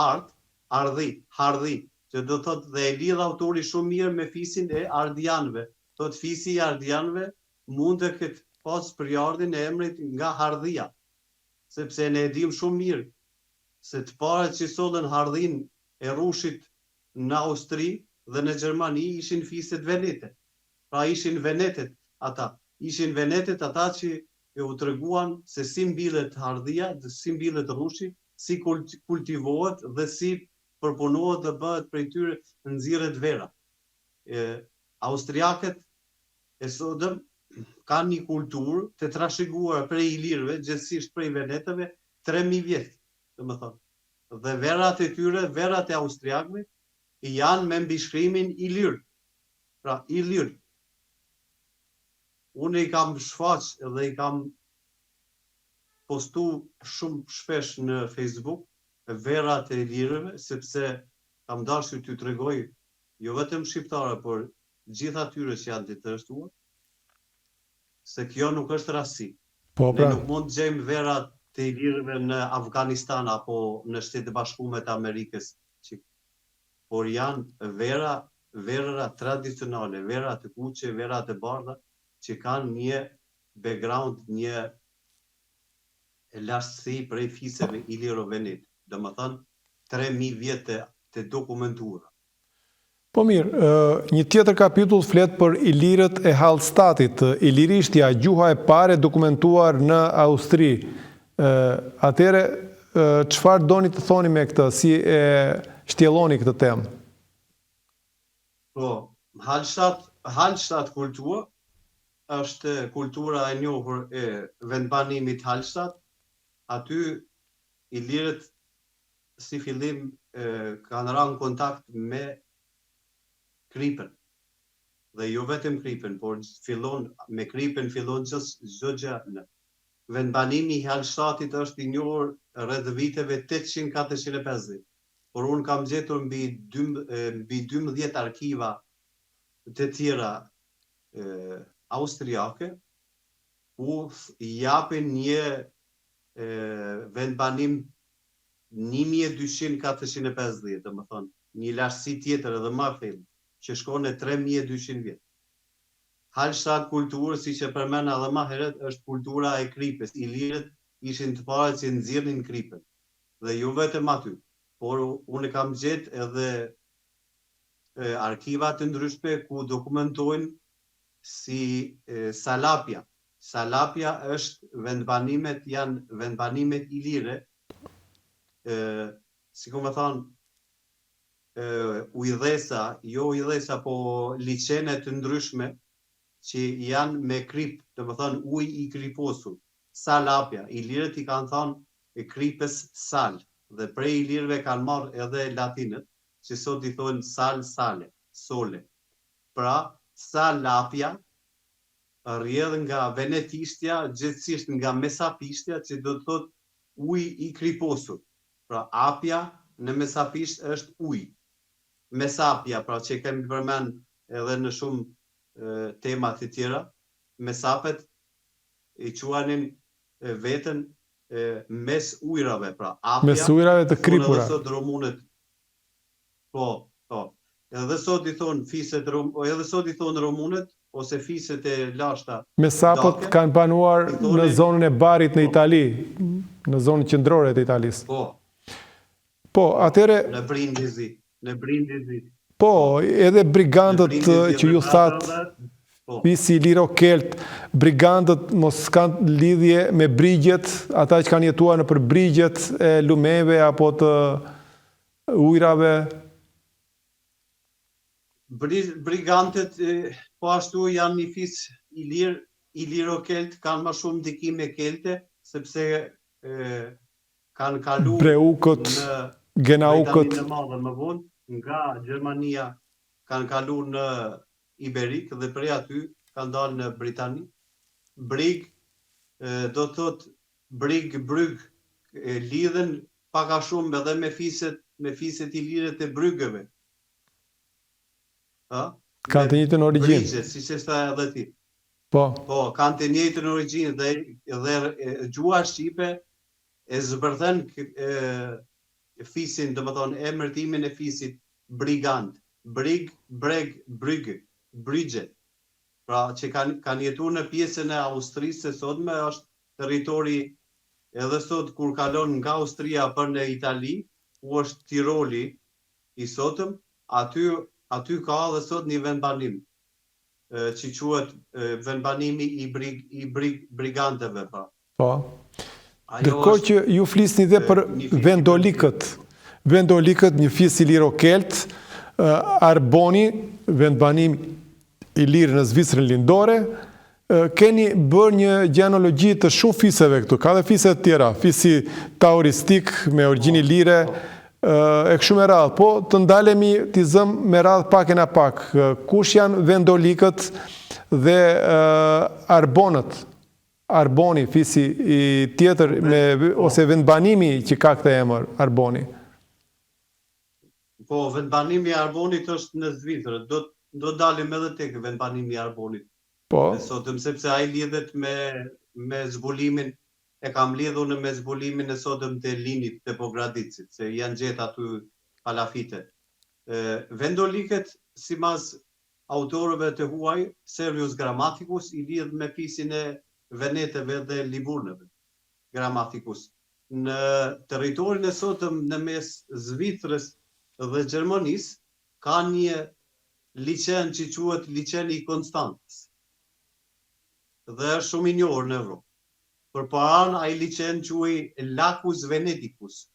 art, ardhi, hardhi, që do thotë dhe e lidh autori shumë mirë me fisin e ardianëve. Thotë fisi i ardianëve mund të ketë pas prejardhjen e emrit nga hardhia, sepse ne e dimë shumë mirë se të parët që sollën hardhinë e rrushit në Austri dhe në Gjermani ishin fiset venete. Pra ishin venetet ata. Ishin venetet ata që e u treguan se si mbillet hardhia, si mbillet rrushi, si kultivohet dhe si përpunohet dhe bëhet prej tyre nxirret vera. E, austriakët e sotëm kanë një kulturë të trashëguar prej ilirëve, gjithsesi prej venetëve, 3000 vjet, domethënë. Dhe verat e tyre, verat e austriakëve janë me mbishkrimin ilir. Pra, ilir. Unë i kam shfaq dhe i kam postu shumë shpesh në Facebook verat e ilirëve, sepse kam dashur t'ju tregoj jo vetëm shqiptarëve, por gjithë atyre që janë të interesuar, se kjo nuk është rastësi. Po, Ne pra. nuk mund të gjejmë vera të ilirëve në Afganistan apo në Shtetet e Bashkuara të Amerikës, që, por janë vera, verëra tradicionale, vera të kuqe, vera të bardha, që kanë një background, një lashtësi prej fiseve iliro-venet, domethënë 3000 vjet të, të dokumentuara. Po mirë, një tjetër kapitull flet për ilirët e Hallstatit, ilirishtja, gjuha e parë e dokumentuar në Austri. Atëherë, çfarë doni të thoni me këtë, si e shtjelloni këtë temë? Po, Hallstatt, Hallstatt kulturë është kultura e njohur e vendbanimit Hallstatt. Aty ilirët si fillim kanë ra në kontakt me kripën. Dhe jo vetëm kripën, por fillon me kripën fillon çdo gjë në vendbanimi i Hallstatit është i njohur rreth viteve 800-450. Por unë kam gjetur mbi dy, mbi 12 arkiva të tjera e, austriake ku japin një e, vendbanim 1200-450, domethënë, një lashtësi tjetër edhe më thellë, që shkon në 3200 vjet. Hallstatt kulturë, siç e përmenda edhe më herët, është kultura e kripës. Ilirët ishin të parët që nxirrnin kripën. Dhe jo vetëm aty, por unë kam gjetë edhe arkiva të ndryshme ku dokumentojnë si Salapia. Salapia është vendbanimet janë vendbanimet ilire, ë si ku më thonë, ujdhesa, jo ujdhesa, po liqene të ndryshme që janë me krip, domethënë ujë i kriposur. Salapia, ilirët i kanë thonë e kripës sal, dhe prej ilirëve kanë marrë edhe latinët, që sot i thonë sal sale, sole. Pra, Salapia rrjedh nga venetishtja, gjegjësisht nga mesapishtja, që do të thotë ujë i kriposur. Pra, apja në mesapisht është ujë. Mesapia, pra që e kemi përmend edhe në shumë tema të tjera, mesapet i quanin veten mes ujrave, pra apja, mes ujrave të kripura. Edhe sot rumunët Po, po. Edhe sot i thonë fiset rum, edhe sot i thonë rumunët ose fiset e lashta. Mesapët kanë banuar në zonën e Barit në po. Itali, në zonën qendrore të Italisë. Po. Po, atëherë në Brindisi, në Brindisi. Po, edhe brigantët që ju thatë, po. fisi iliro-kelt, brigantët mos kanë lidhje me brigjet, ata që kanë jetuar nëpër brigjet e lumeve apo të ujrave. Brigantët po ashtu janë një fis ilir, iliro-kelt, kanë më shumë ndikime kelte, sepse kanë kalu Breukët, në Genaukët. Britaninë e Madhe më vonë, nga Gjermania kanë kalu në Iberik dhe prej aty kanë dalë në Britani. Brig do të thotë Brig, Bryg, lidhen pak a shumë edhe me fiset, me fiset ilire të Brygeve. Ë? Kanë të njëjtën origjinë. Brigje, siç e tha edhe ti. Po. Po, kanë të njëjtën origjinë dhe dhe gjuha shqipe e zbërthen fisin, domethënë emërtimin e fisit brigant, brig, breg, bryg, brygje. Pra, që kanë kanë jetuar në pjesën e Austrisë së sotme është territori edhe sot kur kalon nga Austria për në Itali, ku është Tiroli i sotëm, aty aty ka edhe sot një vendbanim që quhet vendbanimi i brig i brig brigantëve pra. Po. Ndërkohë që ju flisni dhe për vendolikët, vendolikët një fis iliro-kelt, Arboni, vendbanim ilir në Zvicrën lindore, keni bërë një gjenealogji të shumë fiseve këtu, ka dhe fise të tjera, fisi tauristik me origjinë po, ilire, po. e kështu me radhë, po të ndalemi t'i zëmë me radhë pak e nga pak, kush janë vendolikët dhe arbonët, Arboni, fisi i tjetër me po. ose vendbanimi që ka këtë emër, Arboni. Po, vendbanimi i Arbonit është në Zvicër. Do do dalim edhe tek vendbanimi i Arbonit. Po. Sotëm sepse ai lidhet me me zbulimin e kam lidhur në me zbulimin e sotëm të Linit të Pogradecit, se janë gjetë aty palafite. Vendolikët, sipas autorëve të huaj, Servius Grammaticus i lidh me fisin e Venetëve dhe Liburnëve. Grammaticus. Në territorin e sotëm në mes Zvicrës dhe Gjermanisë ka një liqen që quhet Liqeni i Konstantës dhe është shumë i njohur në Evropë. Përpara ai liqen quhej Lacus Veneticus,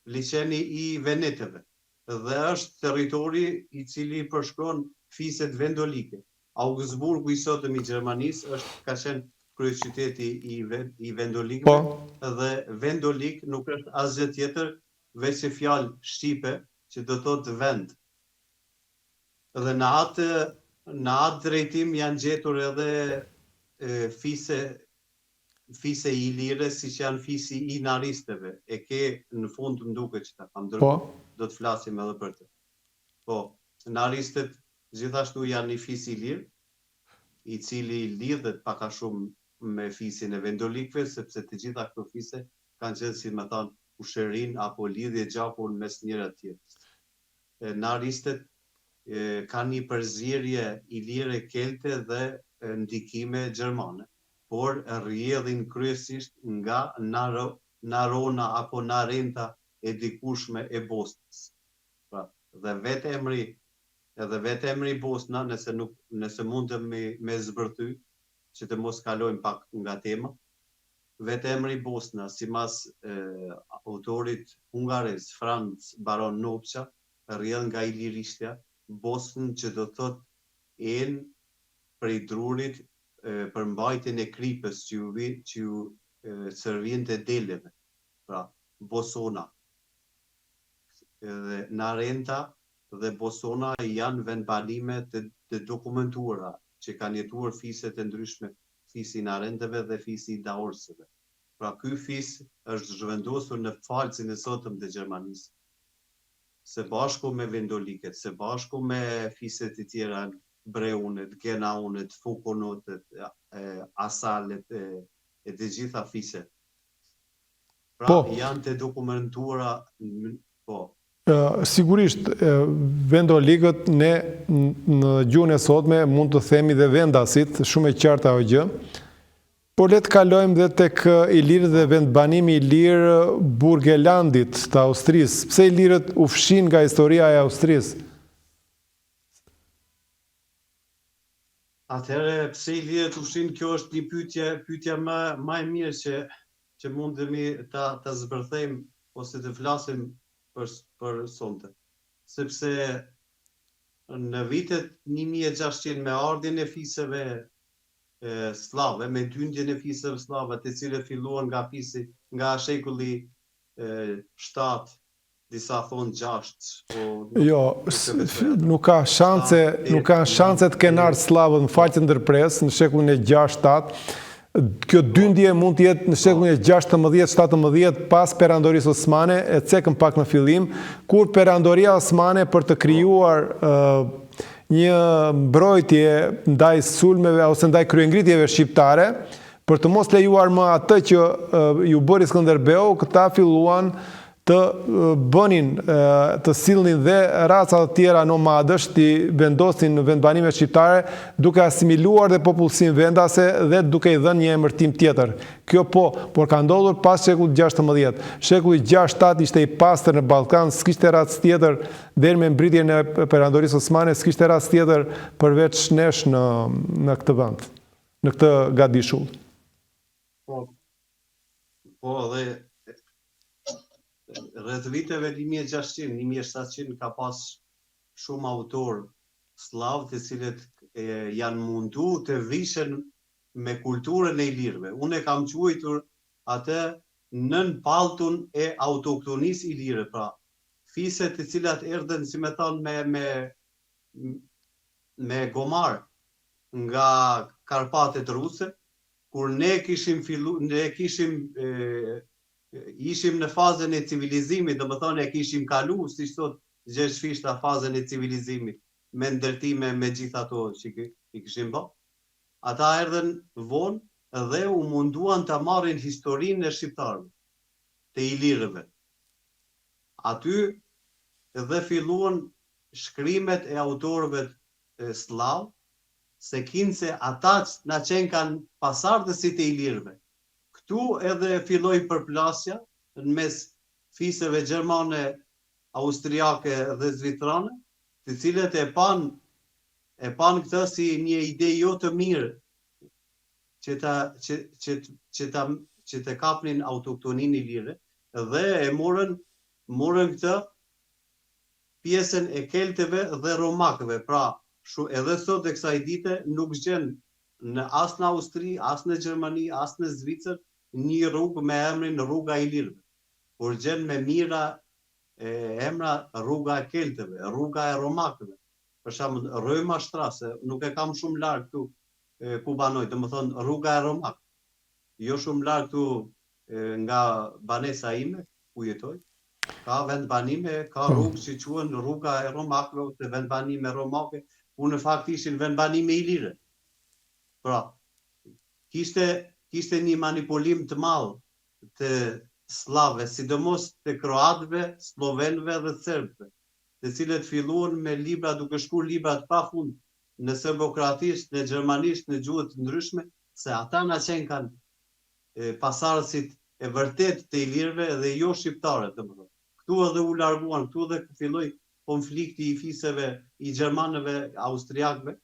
liqeni i Venetëve. dhe është territori i cili përshkon fiset vendolike. Augsburgu i sotëm i Gjermanisë është ka qenë kryeqyteti i i vendolikëve Po. dhe vendolik nuk është asgjë tjetër veçse fjalë shqipe që do thotë vend. Dhe në atë në atë drejtim janë gjetur edhe fise fise ilire siç janë fisi i naristëve e ke në fund më duket që ta kam dërgu Po. do të flasim edhe për të po naristët gjithashtu janë një fis ilir i cili lidhet pak a shumë me fisin e vendolikëve sepse të gjitha këto fise kanë qenë si me thanë kushërinj apo lidhje gjaku mes njëra tjetrës Naristet kanë një përzierje ilire kelte dhe ndikime gjermane, por rrjedhin kryesisht nga Narona apo Narenta e dikurshme e Bosnës. Pra, dhe vetë emri edhe vetë emri Bosna, nëse nuk nëse mundem me me zbërthy, që të mos kalojmë pak nga tema, vetë emri Bosna, simas autorit hungarez Franz Baron Nopça, rrjedh nga ilirishtja, bosn që do të thotë enë prej drurit për mbajtjen e kripës që ju që ju servinte deleve, pra, bosona. Dhe Narenta dhe Bosona janë vendbanime të. të dokumentuara që kanë jetuar fiset e ndryshme, fisi i Narentëve dhe fisi i Daorsëve. Pra ky fis është zhvendosur në Pfalzin e sotëm të Gjermanisë, së bashku me Vendolikët, së bashku me fiset e tjera, Breunet, Genaunet, Fukonotët, Asalet e të gjitha fiset. Pra Po. janë të dokumentuara po. Sigurisht, vendolikët ne në gjuhën e sotme mund të themi dhe vendasit, shumë e qartë ajo gjë. Por le të kalojmë dhe tek ilirët dhe vendbanimi ilir Burgenlandit të Austrisë. Pse ilirët u fshinë nga historia e Austrisë? Atëherë, pse ilirët u fshinë, kjo është një pyetje, pyetja më më e mirë që që mundemi ta ta zbërthejmë ose të flasim për për sonte. Sepse në vitet 1600 me ardhjen e fiseve sllave, me dyndjen e fiseve sllave, të cilët filluan nga fisi, nga shekulli 7, disa thonë 6, po nuk, jo, nuk ka shanse, nuk ka shanse të kenë ardhur sllavët, më fal që ndërpres, në shekullin e 6, 7, Kjo dyndje mund të jetë në shekullin e 16, 17 pas Perandorisë Osmane, e cekëm pak në fillim, kur Perandoria Osmane për të krijuar një mbrojtje ndaj sulmeve ose ndaj kryengritjeve shqiptare, për të mos lejuar më atë që iu bëri Skënderbeu, këta filluan të bënin, të sillnin dhe raca të tjera nomadësh, t'i vendosnin në vendbanimet shqiptare, duke asimiluar dhe popullsinë vendase dhe duke i dhënë një emërtim tjetër. Kjo po, por ka ndodhur pas shekullit 16. Shekulli 6-7 ishte i pastër në Ballkan, s'kishte racë tjetër deri me mbërritjen e Perandorisë Osmane, s'kishte racë tjetër përveç nesh në në këtë vend, në këtë gadishull. Po, po dhe rreth viteve 1600, 1700 ka pas shumë autorë sllav të cilët e, janë mundu të vishen me kulturën e ilirëve. Unë e kam quajtur atë nën palltun e autoktonisë ilire, pra fiset të cilat erdhën, si me thonë, me, me, me gomar nga Karpatet ruse, kur ne kishim fillu, ne kishim e, ishim në fazën e civilizimit, domethënë e kishim kalu, siç thot Gjergj Fishta, fazën e civilizimit, me ndërtime, me gjithë ato që i kishim bë. Ata erdhën vonë dhe u munduan të marrin historinë e shqiptarëve, të ilirëve. Aty dhe filluan shkrimet e autorëve sllav, se kinse ata na qenkan pasardhësit e ilirëve. Këtu edhe filloi përplasja në mes fiseve gjermane, austriake dhe zvicerane, të cilët e panë e panë këtë si një ide jo të mirë që ta që që që ta që të kapnin autoktoninë ilire dhe e morën morën këtë pjesën e keltëve dhe romakëve, pra shu, edhe sot e kësaj dite nuk gjen në as në Austri, as në Gjermani, as në Zvicër një rrugë me emrin Rruga e Ilirëve, por gjen me mijëra emra Rruga e Keltëve, Rruga e Romakëve. Për shembull, Römerstrasse, nuk e kam shumë larg këtu ku banoj, domethënë Rruga e Romakëve. Jo shumë larg këtu nga banesa ime, ku jetoj, ka vendbanime, ka po. rrugë që quhen rruga e romakëve ose vendbanime romake, ku në fakt ishin vendbanime ilire. Pra, kishte kishte një manipulim të madh të sllavëve, sidomos të kroatëve, sllovenëve dhe serbëve, të cilët filluan me libra duke shkruar libra të pafund në serbokroatisht, në gjermanisht, në gjuhë të ndryshme, se ata na qenkan pasardhësit e vërtetë të ilirëve dhe jo shqiptarët, domethënë. Këtu edhe u larguan, këtu edhe filloi konflikti i fiseve i gjermanëve, austriakëve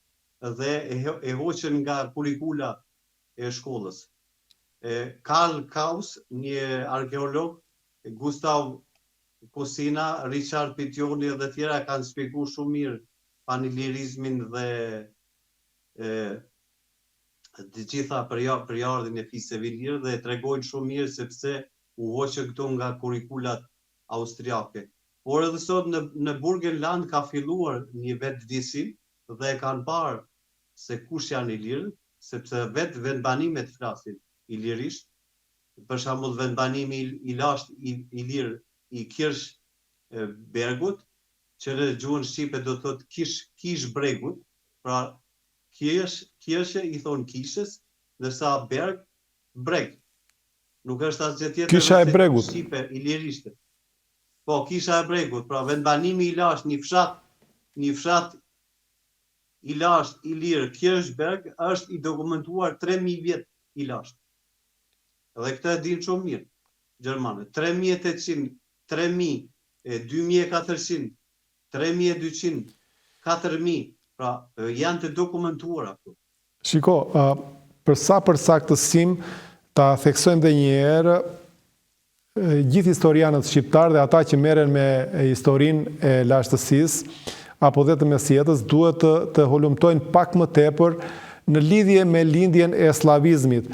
dhe e hoqën nga kurrikula e shkollës. Karl Kraus, një arkeolog, Gustav Kosina, Richard Pitjoni dhe tjera kanë shpjeguar shumë mirë panilirizmin dhe e, të gjitha prejardhjen e fiseve ilire dhe e tregojnë shumë mirë sepse u hoqën këto nga kurrikulat austriake. Por edhe sot në në Burgenland ka filluar një vetëdijësim dhe e kanë parë se kush janë ilirët, sepse vetë vendbanimet flasin ilirisht, për shembull vendbanimi i lashtë ilir i Kirsh Bergut, që në gjuhën shqipe do të thotë kish kish bregut, pra kirsh kirshe i thonë kishës, ndërsa berg breg. Nuk është asgjë tjetër Kisha e bregut. Shqipe ilirishte. Po, kisha e bregut, pra vendbanimi i lashtë, një fshat, një fshat i lashtë ilir Kirchberg është i dokumentuar 3000 vjet i lashtë. Dhe këtë e dinë shumë mirë gjermanët. 3800, 3000, 2400, 3200, 4000, pra janë të dokumentuara këto. Shiko, për sa për saktësim, ta theksojmë dhe një herë, gjithë historianët shqiptarë dhe ata që merren me historinë e lashtësisë apo dhe të mesjetës duhet të të hulumtojnë pak më tepër në lidhje me lindjen e sllavizmit.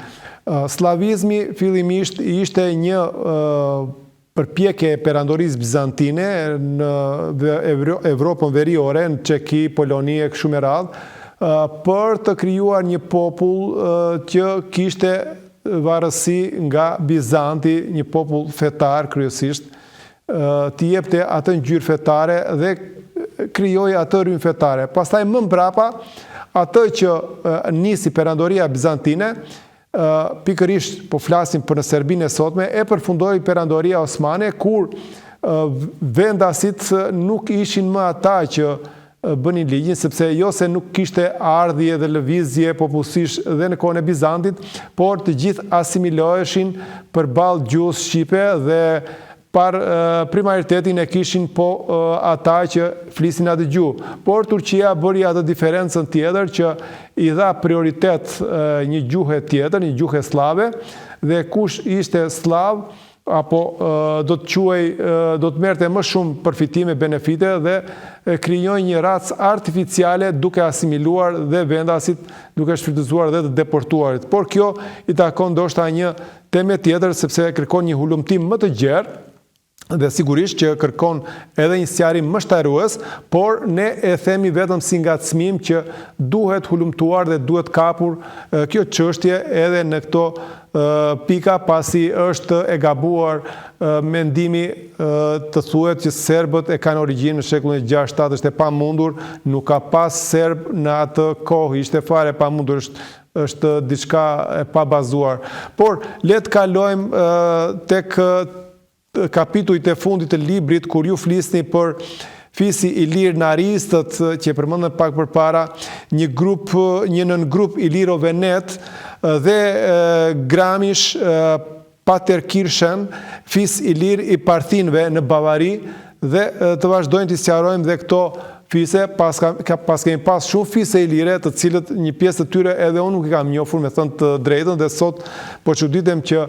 Sllavizmi fillimisht ishte një përpjekje e Perandorisë Bizantine në Evropën Veriore, në Çeki, Poloni e kështu me radhë, për të krijuar një popull që kishte varësi nga Bizanti, një popull fetar kryesisht, t'i jepte atë ngjyrë fetare dhe krijoi atë rrymë fetare. Pastaj më mbrapa, atë që nisi Perandoria Bizantine, pikërisht po flasim për në Serbinë e sotme, e përfundoi Perandoria Osmane, kur vendasit nuk ishin më ata që bënin ligjin, sepse jo se nuk kishte ardhje dhe lëvizje popullsish dhe në kohën e Bizantit, por të gjithë asimiloheshin përballë gjuhës shqipe dhe par primaritetin e kishin po ata që flisnin atë gjuhë. Por Turqia bëri atë diferencën tjetër që i dha prioritet një gjuhe tjetër, një gjuhe sllave, dhe kush ishte sllav apo do të quhej do të merrte më shumë përfitime, benefite dhe krijoi një racë artificiale duke asimiluar dhe vendasit, duke shfrytëzuar dhe të deportuarit. Por kjo i takon ndoshta një teme tjetër sepse kërkon një hulumtim më të gjerë dhe sigurisht që kërkon edhe një sqarim më shterues, por ne e themi vetëm si ngacmim që duhet hulumtuar dhe duhet kapur kjo çështje edhe në këto pika pasi është e gabuar mendimi të thuhet që serbët e kanë origjinën në shekullin e 6-7 është e pamundur, nuk ka pas serb në atë kohë, ishte fare e pamundur, është është diçka e pabazuar. Por le të kalojmë tek kapitujt e fundit të librit kur ju flisni për fisi ilir naristët që e përmendëm pak përpara, një grup, një nëngrup iliro-venet dhe Gramish Paterkirchen, fis ilir i Parthinëve në Bavari dhe të vazhdojmë t'i sqarojmë dhe këto fise, paska, paskemi pas shumë fise ilire, të cilët një pjesë të tyre edhe unë nuk i kam njofur, me thënë të drejtën dhe sot po çuditem që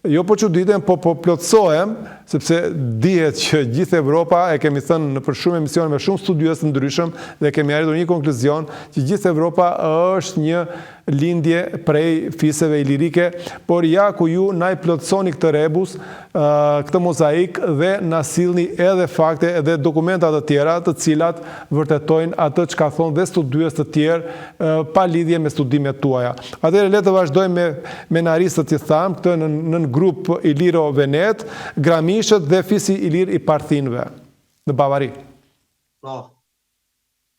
jo po çuditem, po po plotësohem, sepse dihet që gjithë Evropa e kemi thënë nëpër shumë emisione me shumë studiues të ndryshëm dhe kemi arritur një konkluzion që gjithë Evropa është një lindje prej fiseve ilirike, por ja ku ju na i plotësoni këtë rebus, këtë mozaik dhe na sillni edhe fakte edhe dokumenta të tjera të cilat vërtetojnë atë çka thonë dhe studiues të tjerë pa lidhje me studimet tuaja. Atëherë le të vazhdojmë me me naristët që thamë, këtë nën nëngrup iliro-venet, gramishët dhe fisi ilir i Parthinëve në Bavari. Po,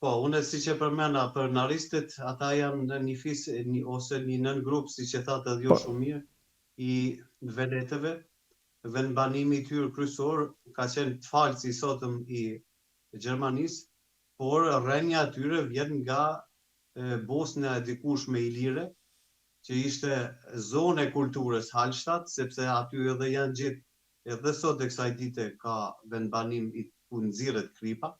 Po, unë siç e përmenda për naristët, ata janë në një fis një, ose një nëngrup, siç e thatë edhe ju po. shumë mirë, i venetëve. Vendbanimi i tyre kryesor ka qenë Pfalci i sotëm i Gjermanisë, por rrënja e tyre vjen nga Bosnja e dikurshme ilire, që ishte zonë e kulturës Hallstatt, sepse aty edhe janë gjetë edhe sot e kësaj dite ka vendbanim i ku nxirret kripa,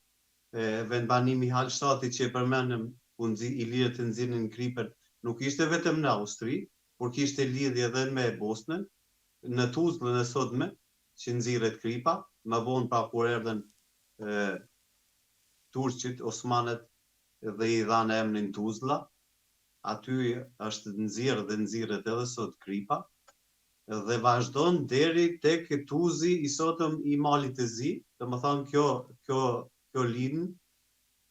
vendbanimi i Hallshtatit që e përmendëm ku ilirët e nxirrnin kripën nuk ishte vetëm në Austri, por kishte lidhje edhe me Bosnën, në Tuzlën e sotme që nxirret kripa, më vonë pra kur erdhën turqit, osmanët dhe i dhanë emrin Tuzla, aty është nxjerrë dhe nxirret edhe sot kripa dhe vazhdon deri tek Tuzi i sotëm i Malit të Zi, domethënë kjo kjo kjo linjë.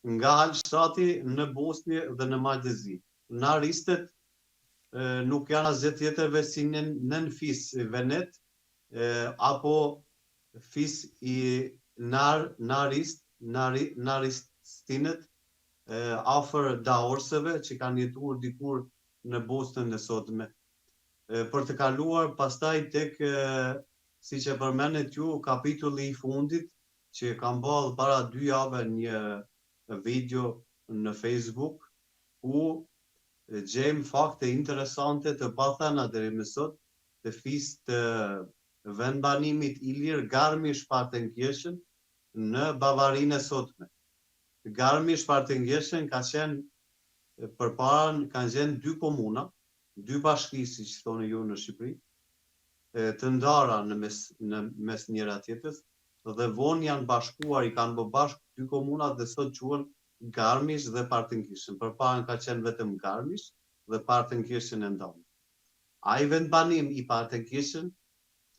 Nga Halshtati në Bosnjë dhe në Mal të Zi. Naristet nuk janë asgjë tjetër veç si nënfis venet apo fis i nar narist nari naristinët afër daorsëve që kanë jetuar dikur në Bosnën e sotme. Për të kaluar pastaj tek siç e përmendët ju kapitulli i fundit që kam ba edhe para dy jave një video në Facebook ku gjejmë fakte interesante të pathëna deri më sot të fis të vendbanimit ilir Garmisch-Partenkirchen në Bavarinë e sotme. Garmisch-Partenkirchen ka qenë përpara kanë qenë dy komuna, dy bashki siç thoni ju në Shqipëri, të ndara në mes në mes njëra tjetrës dhe vonë janë bashkuar i kanë bë bashkë dy komunat dhe sot quhen Garmisch dhe Partenkirchen. Përpara ka qenë vetëm Garmisch dhe Partenkirchen e ndamë. Ai vendbanim i Partenkirchen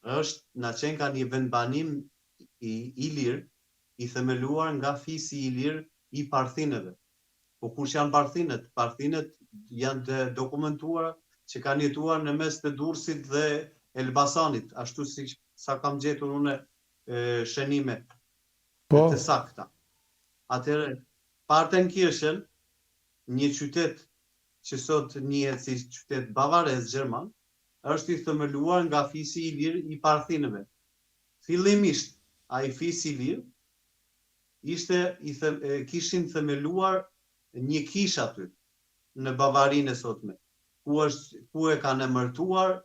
është na qenka një vendbanim i ilir i themeluar nga fisi ilir i Parthinëve. Po kush janë Parthinët? Parthinët janë të dokumentuara që kanë jetuar në mes të Durrësit dhe Elbasanit, ashtu si sa kam gjetur unë shënime po. të sakta. Atëherë, Partenkirchen, një qytet që sot njihet si qytet bavarez gjerman, është i themeluar nga fisi ilir i Parthinëve. Fillimisht, ai fis ilir ishte i the, kishin themeluar një kishë aty në Bavarinë e sotme, ku është ku e kanë emërtuar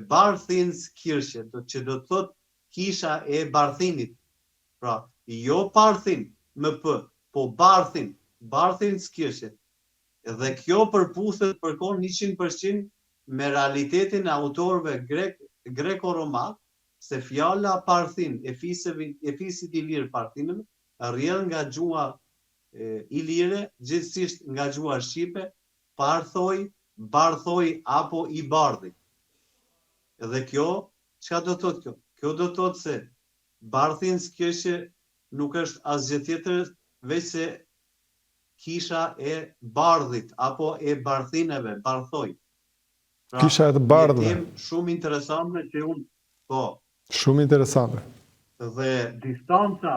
Barthinskirche, do që do të thotë kisha e Barthinit. Pra, jo Parthin me P, po Barthin, Barthinskirche. Dhe kjo përputhet përkon 100% me realitetin e autorëve grek greko-romak se fjala Parthin e fiseve e fisit ilir Parthinëve rrjedh nga gjuha ilire, gjithësisht nga gjuha shqipe, parthoj, barthoj apo i bardhi. Dhe kjo, çka do të thotë kjo? Kjo do të thotë se Barthinskirche nuk është asgjë tjetër veçse kisha e bardhit apo e barthineve, barthoj. Pra, kisha e të bardhëve. Një temë shumë interesante që unë, po. Shumë interesante. Dhe distanca,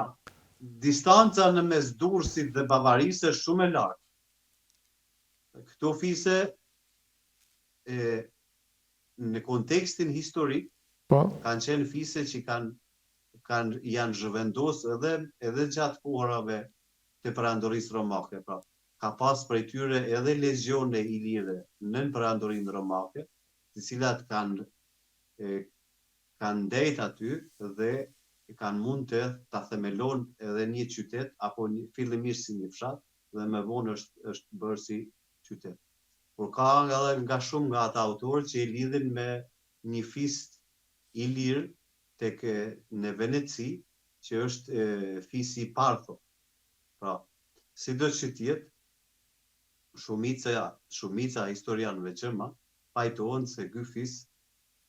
distanca në mes Durrësit dhe Bavarisë është shumë e lartë. Këto fise e, në kontekstin historik po. kanë qenë fise që kanë kanë janë zhvendos edhe edhe gjatë kohërave të perandorisë romake, pra ka pas prej tyre edhe legjione ilire nën perandorinë romake, të cilat kanë kanë ndejt aty dhe kanë mund të ta themelon edhe një qytet apo një, fillimisht si një fshat dhe më vonë është është bërë si qytet. Por ka edhe nga shumë nga ata autorë që i lidhin me një fis ilir tek në Veneci, që është fisi Partho. Pra, sido që të jetë, shumica shumica e historianëve gjermanë pajtohen se ky fis,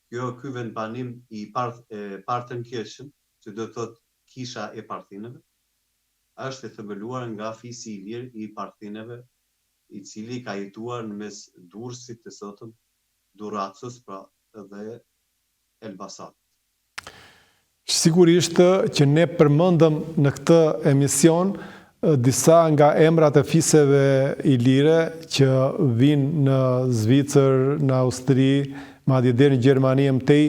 kjo ky vendbanim i Parth, Partenkirchen, që do të thotë Kisha e Parthinëve, është e themeluar nga fisi ilir i Parthinëve, i cili ka jetuar në mes Durrësit të sotëm, Durracos, pra, dhe Elbasanit. Sigurisht që ne përmendëm në këtë emision disa nga emrat e fiseve ilire që vijnë në Zvicër, në Austri, madje deri në Gjermani e më tej,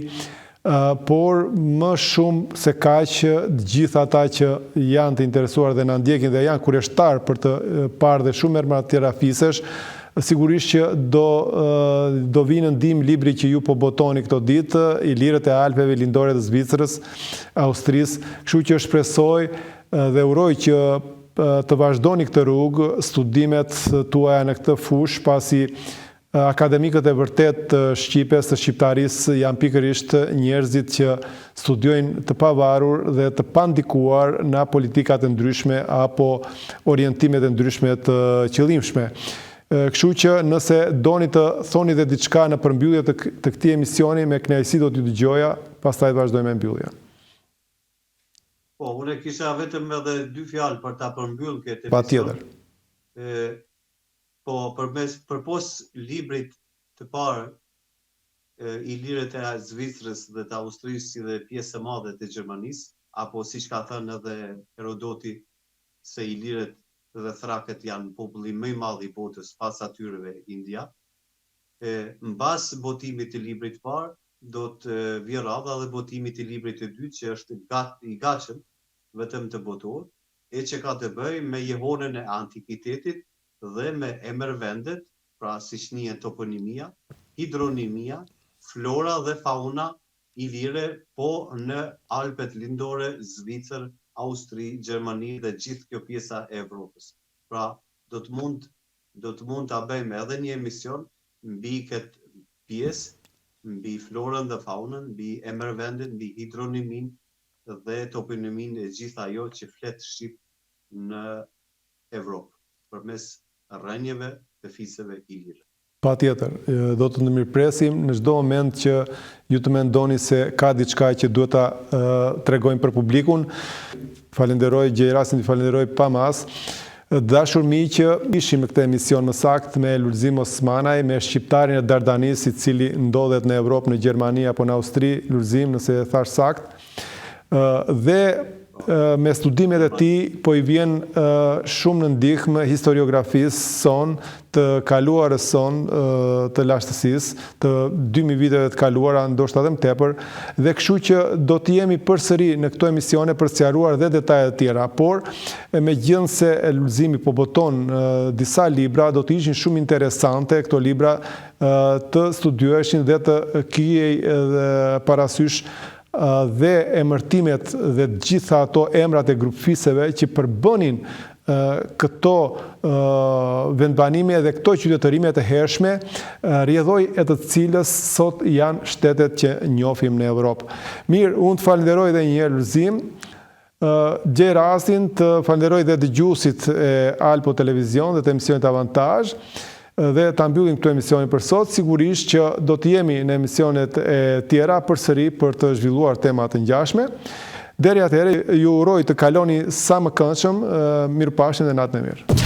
por më shumë se kaq të gjithë ata që janë të interesuar dhe na ndjekin dhe janë kureshtarë për të parë dhe shumë emra të tjera fisesh, Sigurisht që do do vijë në ndihmë libri që ju po botoni këto ditë, Ilirët e Alpeve Lindore të Zvicrës, Austrisë, kështu që shpresoj dhe uroj që të vazhdoni këtë rrugë, studimet tuaja në këtë fushë, pasi akademikët e vërtetë të shqipes, të shqiptarisë janë pikërisht njerëzit që studiojnë të pavarur dhe të pandikuar nga politikat e ndryshme apo orientimet e ndryshme të qëllimshme. Kështu që nëse doni të thoni dhe diçka në përmbyllje të, të këtij emisioni, me kënaqësi do t'ju dëgjoja, pastaj të vazhdojmë me mbylljen. Po, unë kisha vetëm edhe dy fjalë për ta përmbyllë këtë emision. Patjetër. E, po përmes përpos librit të parë Ilirët e Zvicrës dhe të Austrisë si dhe pjesë e madhe të Gjermanisë, apo siç ka thënë edhe Herodoti se Ilirët dhe Thrakët janë populli më i madh i botës pas atyreve India. E, mbas botimit të librit të parë, do të vijë radha edhe botimit të librit të dytë që është gat, i gatshëm vetëm të botohet, e që ka të bëjë me jehonën e antikitetit dhe me emërvendet, pra siç njihen toponimia, hidronimia, flora dhe fauna ilire po në Alpet Lindore, Zvicër, Austri, Gjermani dhe gjithë kjo pjesa e Evropës. Pra, do të mund do të mund ta bëjmë edhe një emision mbi këtë pjesë, mbi florën dhe faunën, mbi emërvendet, mbi hidroniminë dhe toponiminë e gjithë ajo që flet shqip në Evropë, përmes rrënjëve të fiseve ilire. Patjetër, do të mirëpresim në çdo moment që ju të mendoni se ka diçka që duhet ta tregojmë për publikun. Falenderoj, gjej rastin të falenderoj pa masë. Të dashur miq, ishim në këtë emision më saktë me Lulzim Osmanaj, me shqiptarin e Dardanisë i cili ndodhet në Evropë, në Gjermani apo në Austri, Lulzim, nëse e thashë saktë. Dhe me studimet e tij po i vjen shumë në ndihmë historiografisë sonë, të kaluarës sonë të lashtësisë, të 2000 viteve të kaluara, ndoshta edhe më tepër, dhe kështu që do të jemi përsëri në këto emisione për të sqaruar dhe detaje të tjera, por meqenëse Lulzimi po boton disa libra, do të ishin shumë interesante këto libra të studioheshin dhe të kihej parasysh dhe emërtimet dhe të gjitha ato emrat e grupfiseve që përbënin këto vendbanime dhe këto qytetërime të hershme, rrjedhojë e të cilës sot janë shtetet që njohim në Evropë. Mirë, unë të falënderoj edhe një herë Lulzim. Gjej rastin të falënderoj dhe dëgjuesit e Alpo Televizion dhe të emisionit Avantazh dhe ta mbyllim këtu emisionin për sot, sigurisht që do të jemi në emisionet e tjera përsëri për të zhvilluar tema të ngjashme. Deri atëherë ju uroj të kaloni sa më këndshëm, mirupafshim dhe natën e mirë.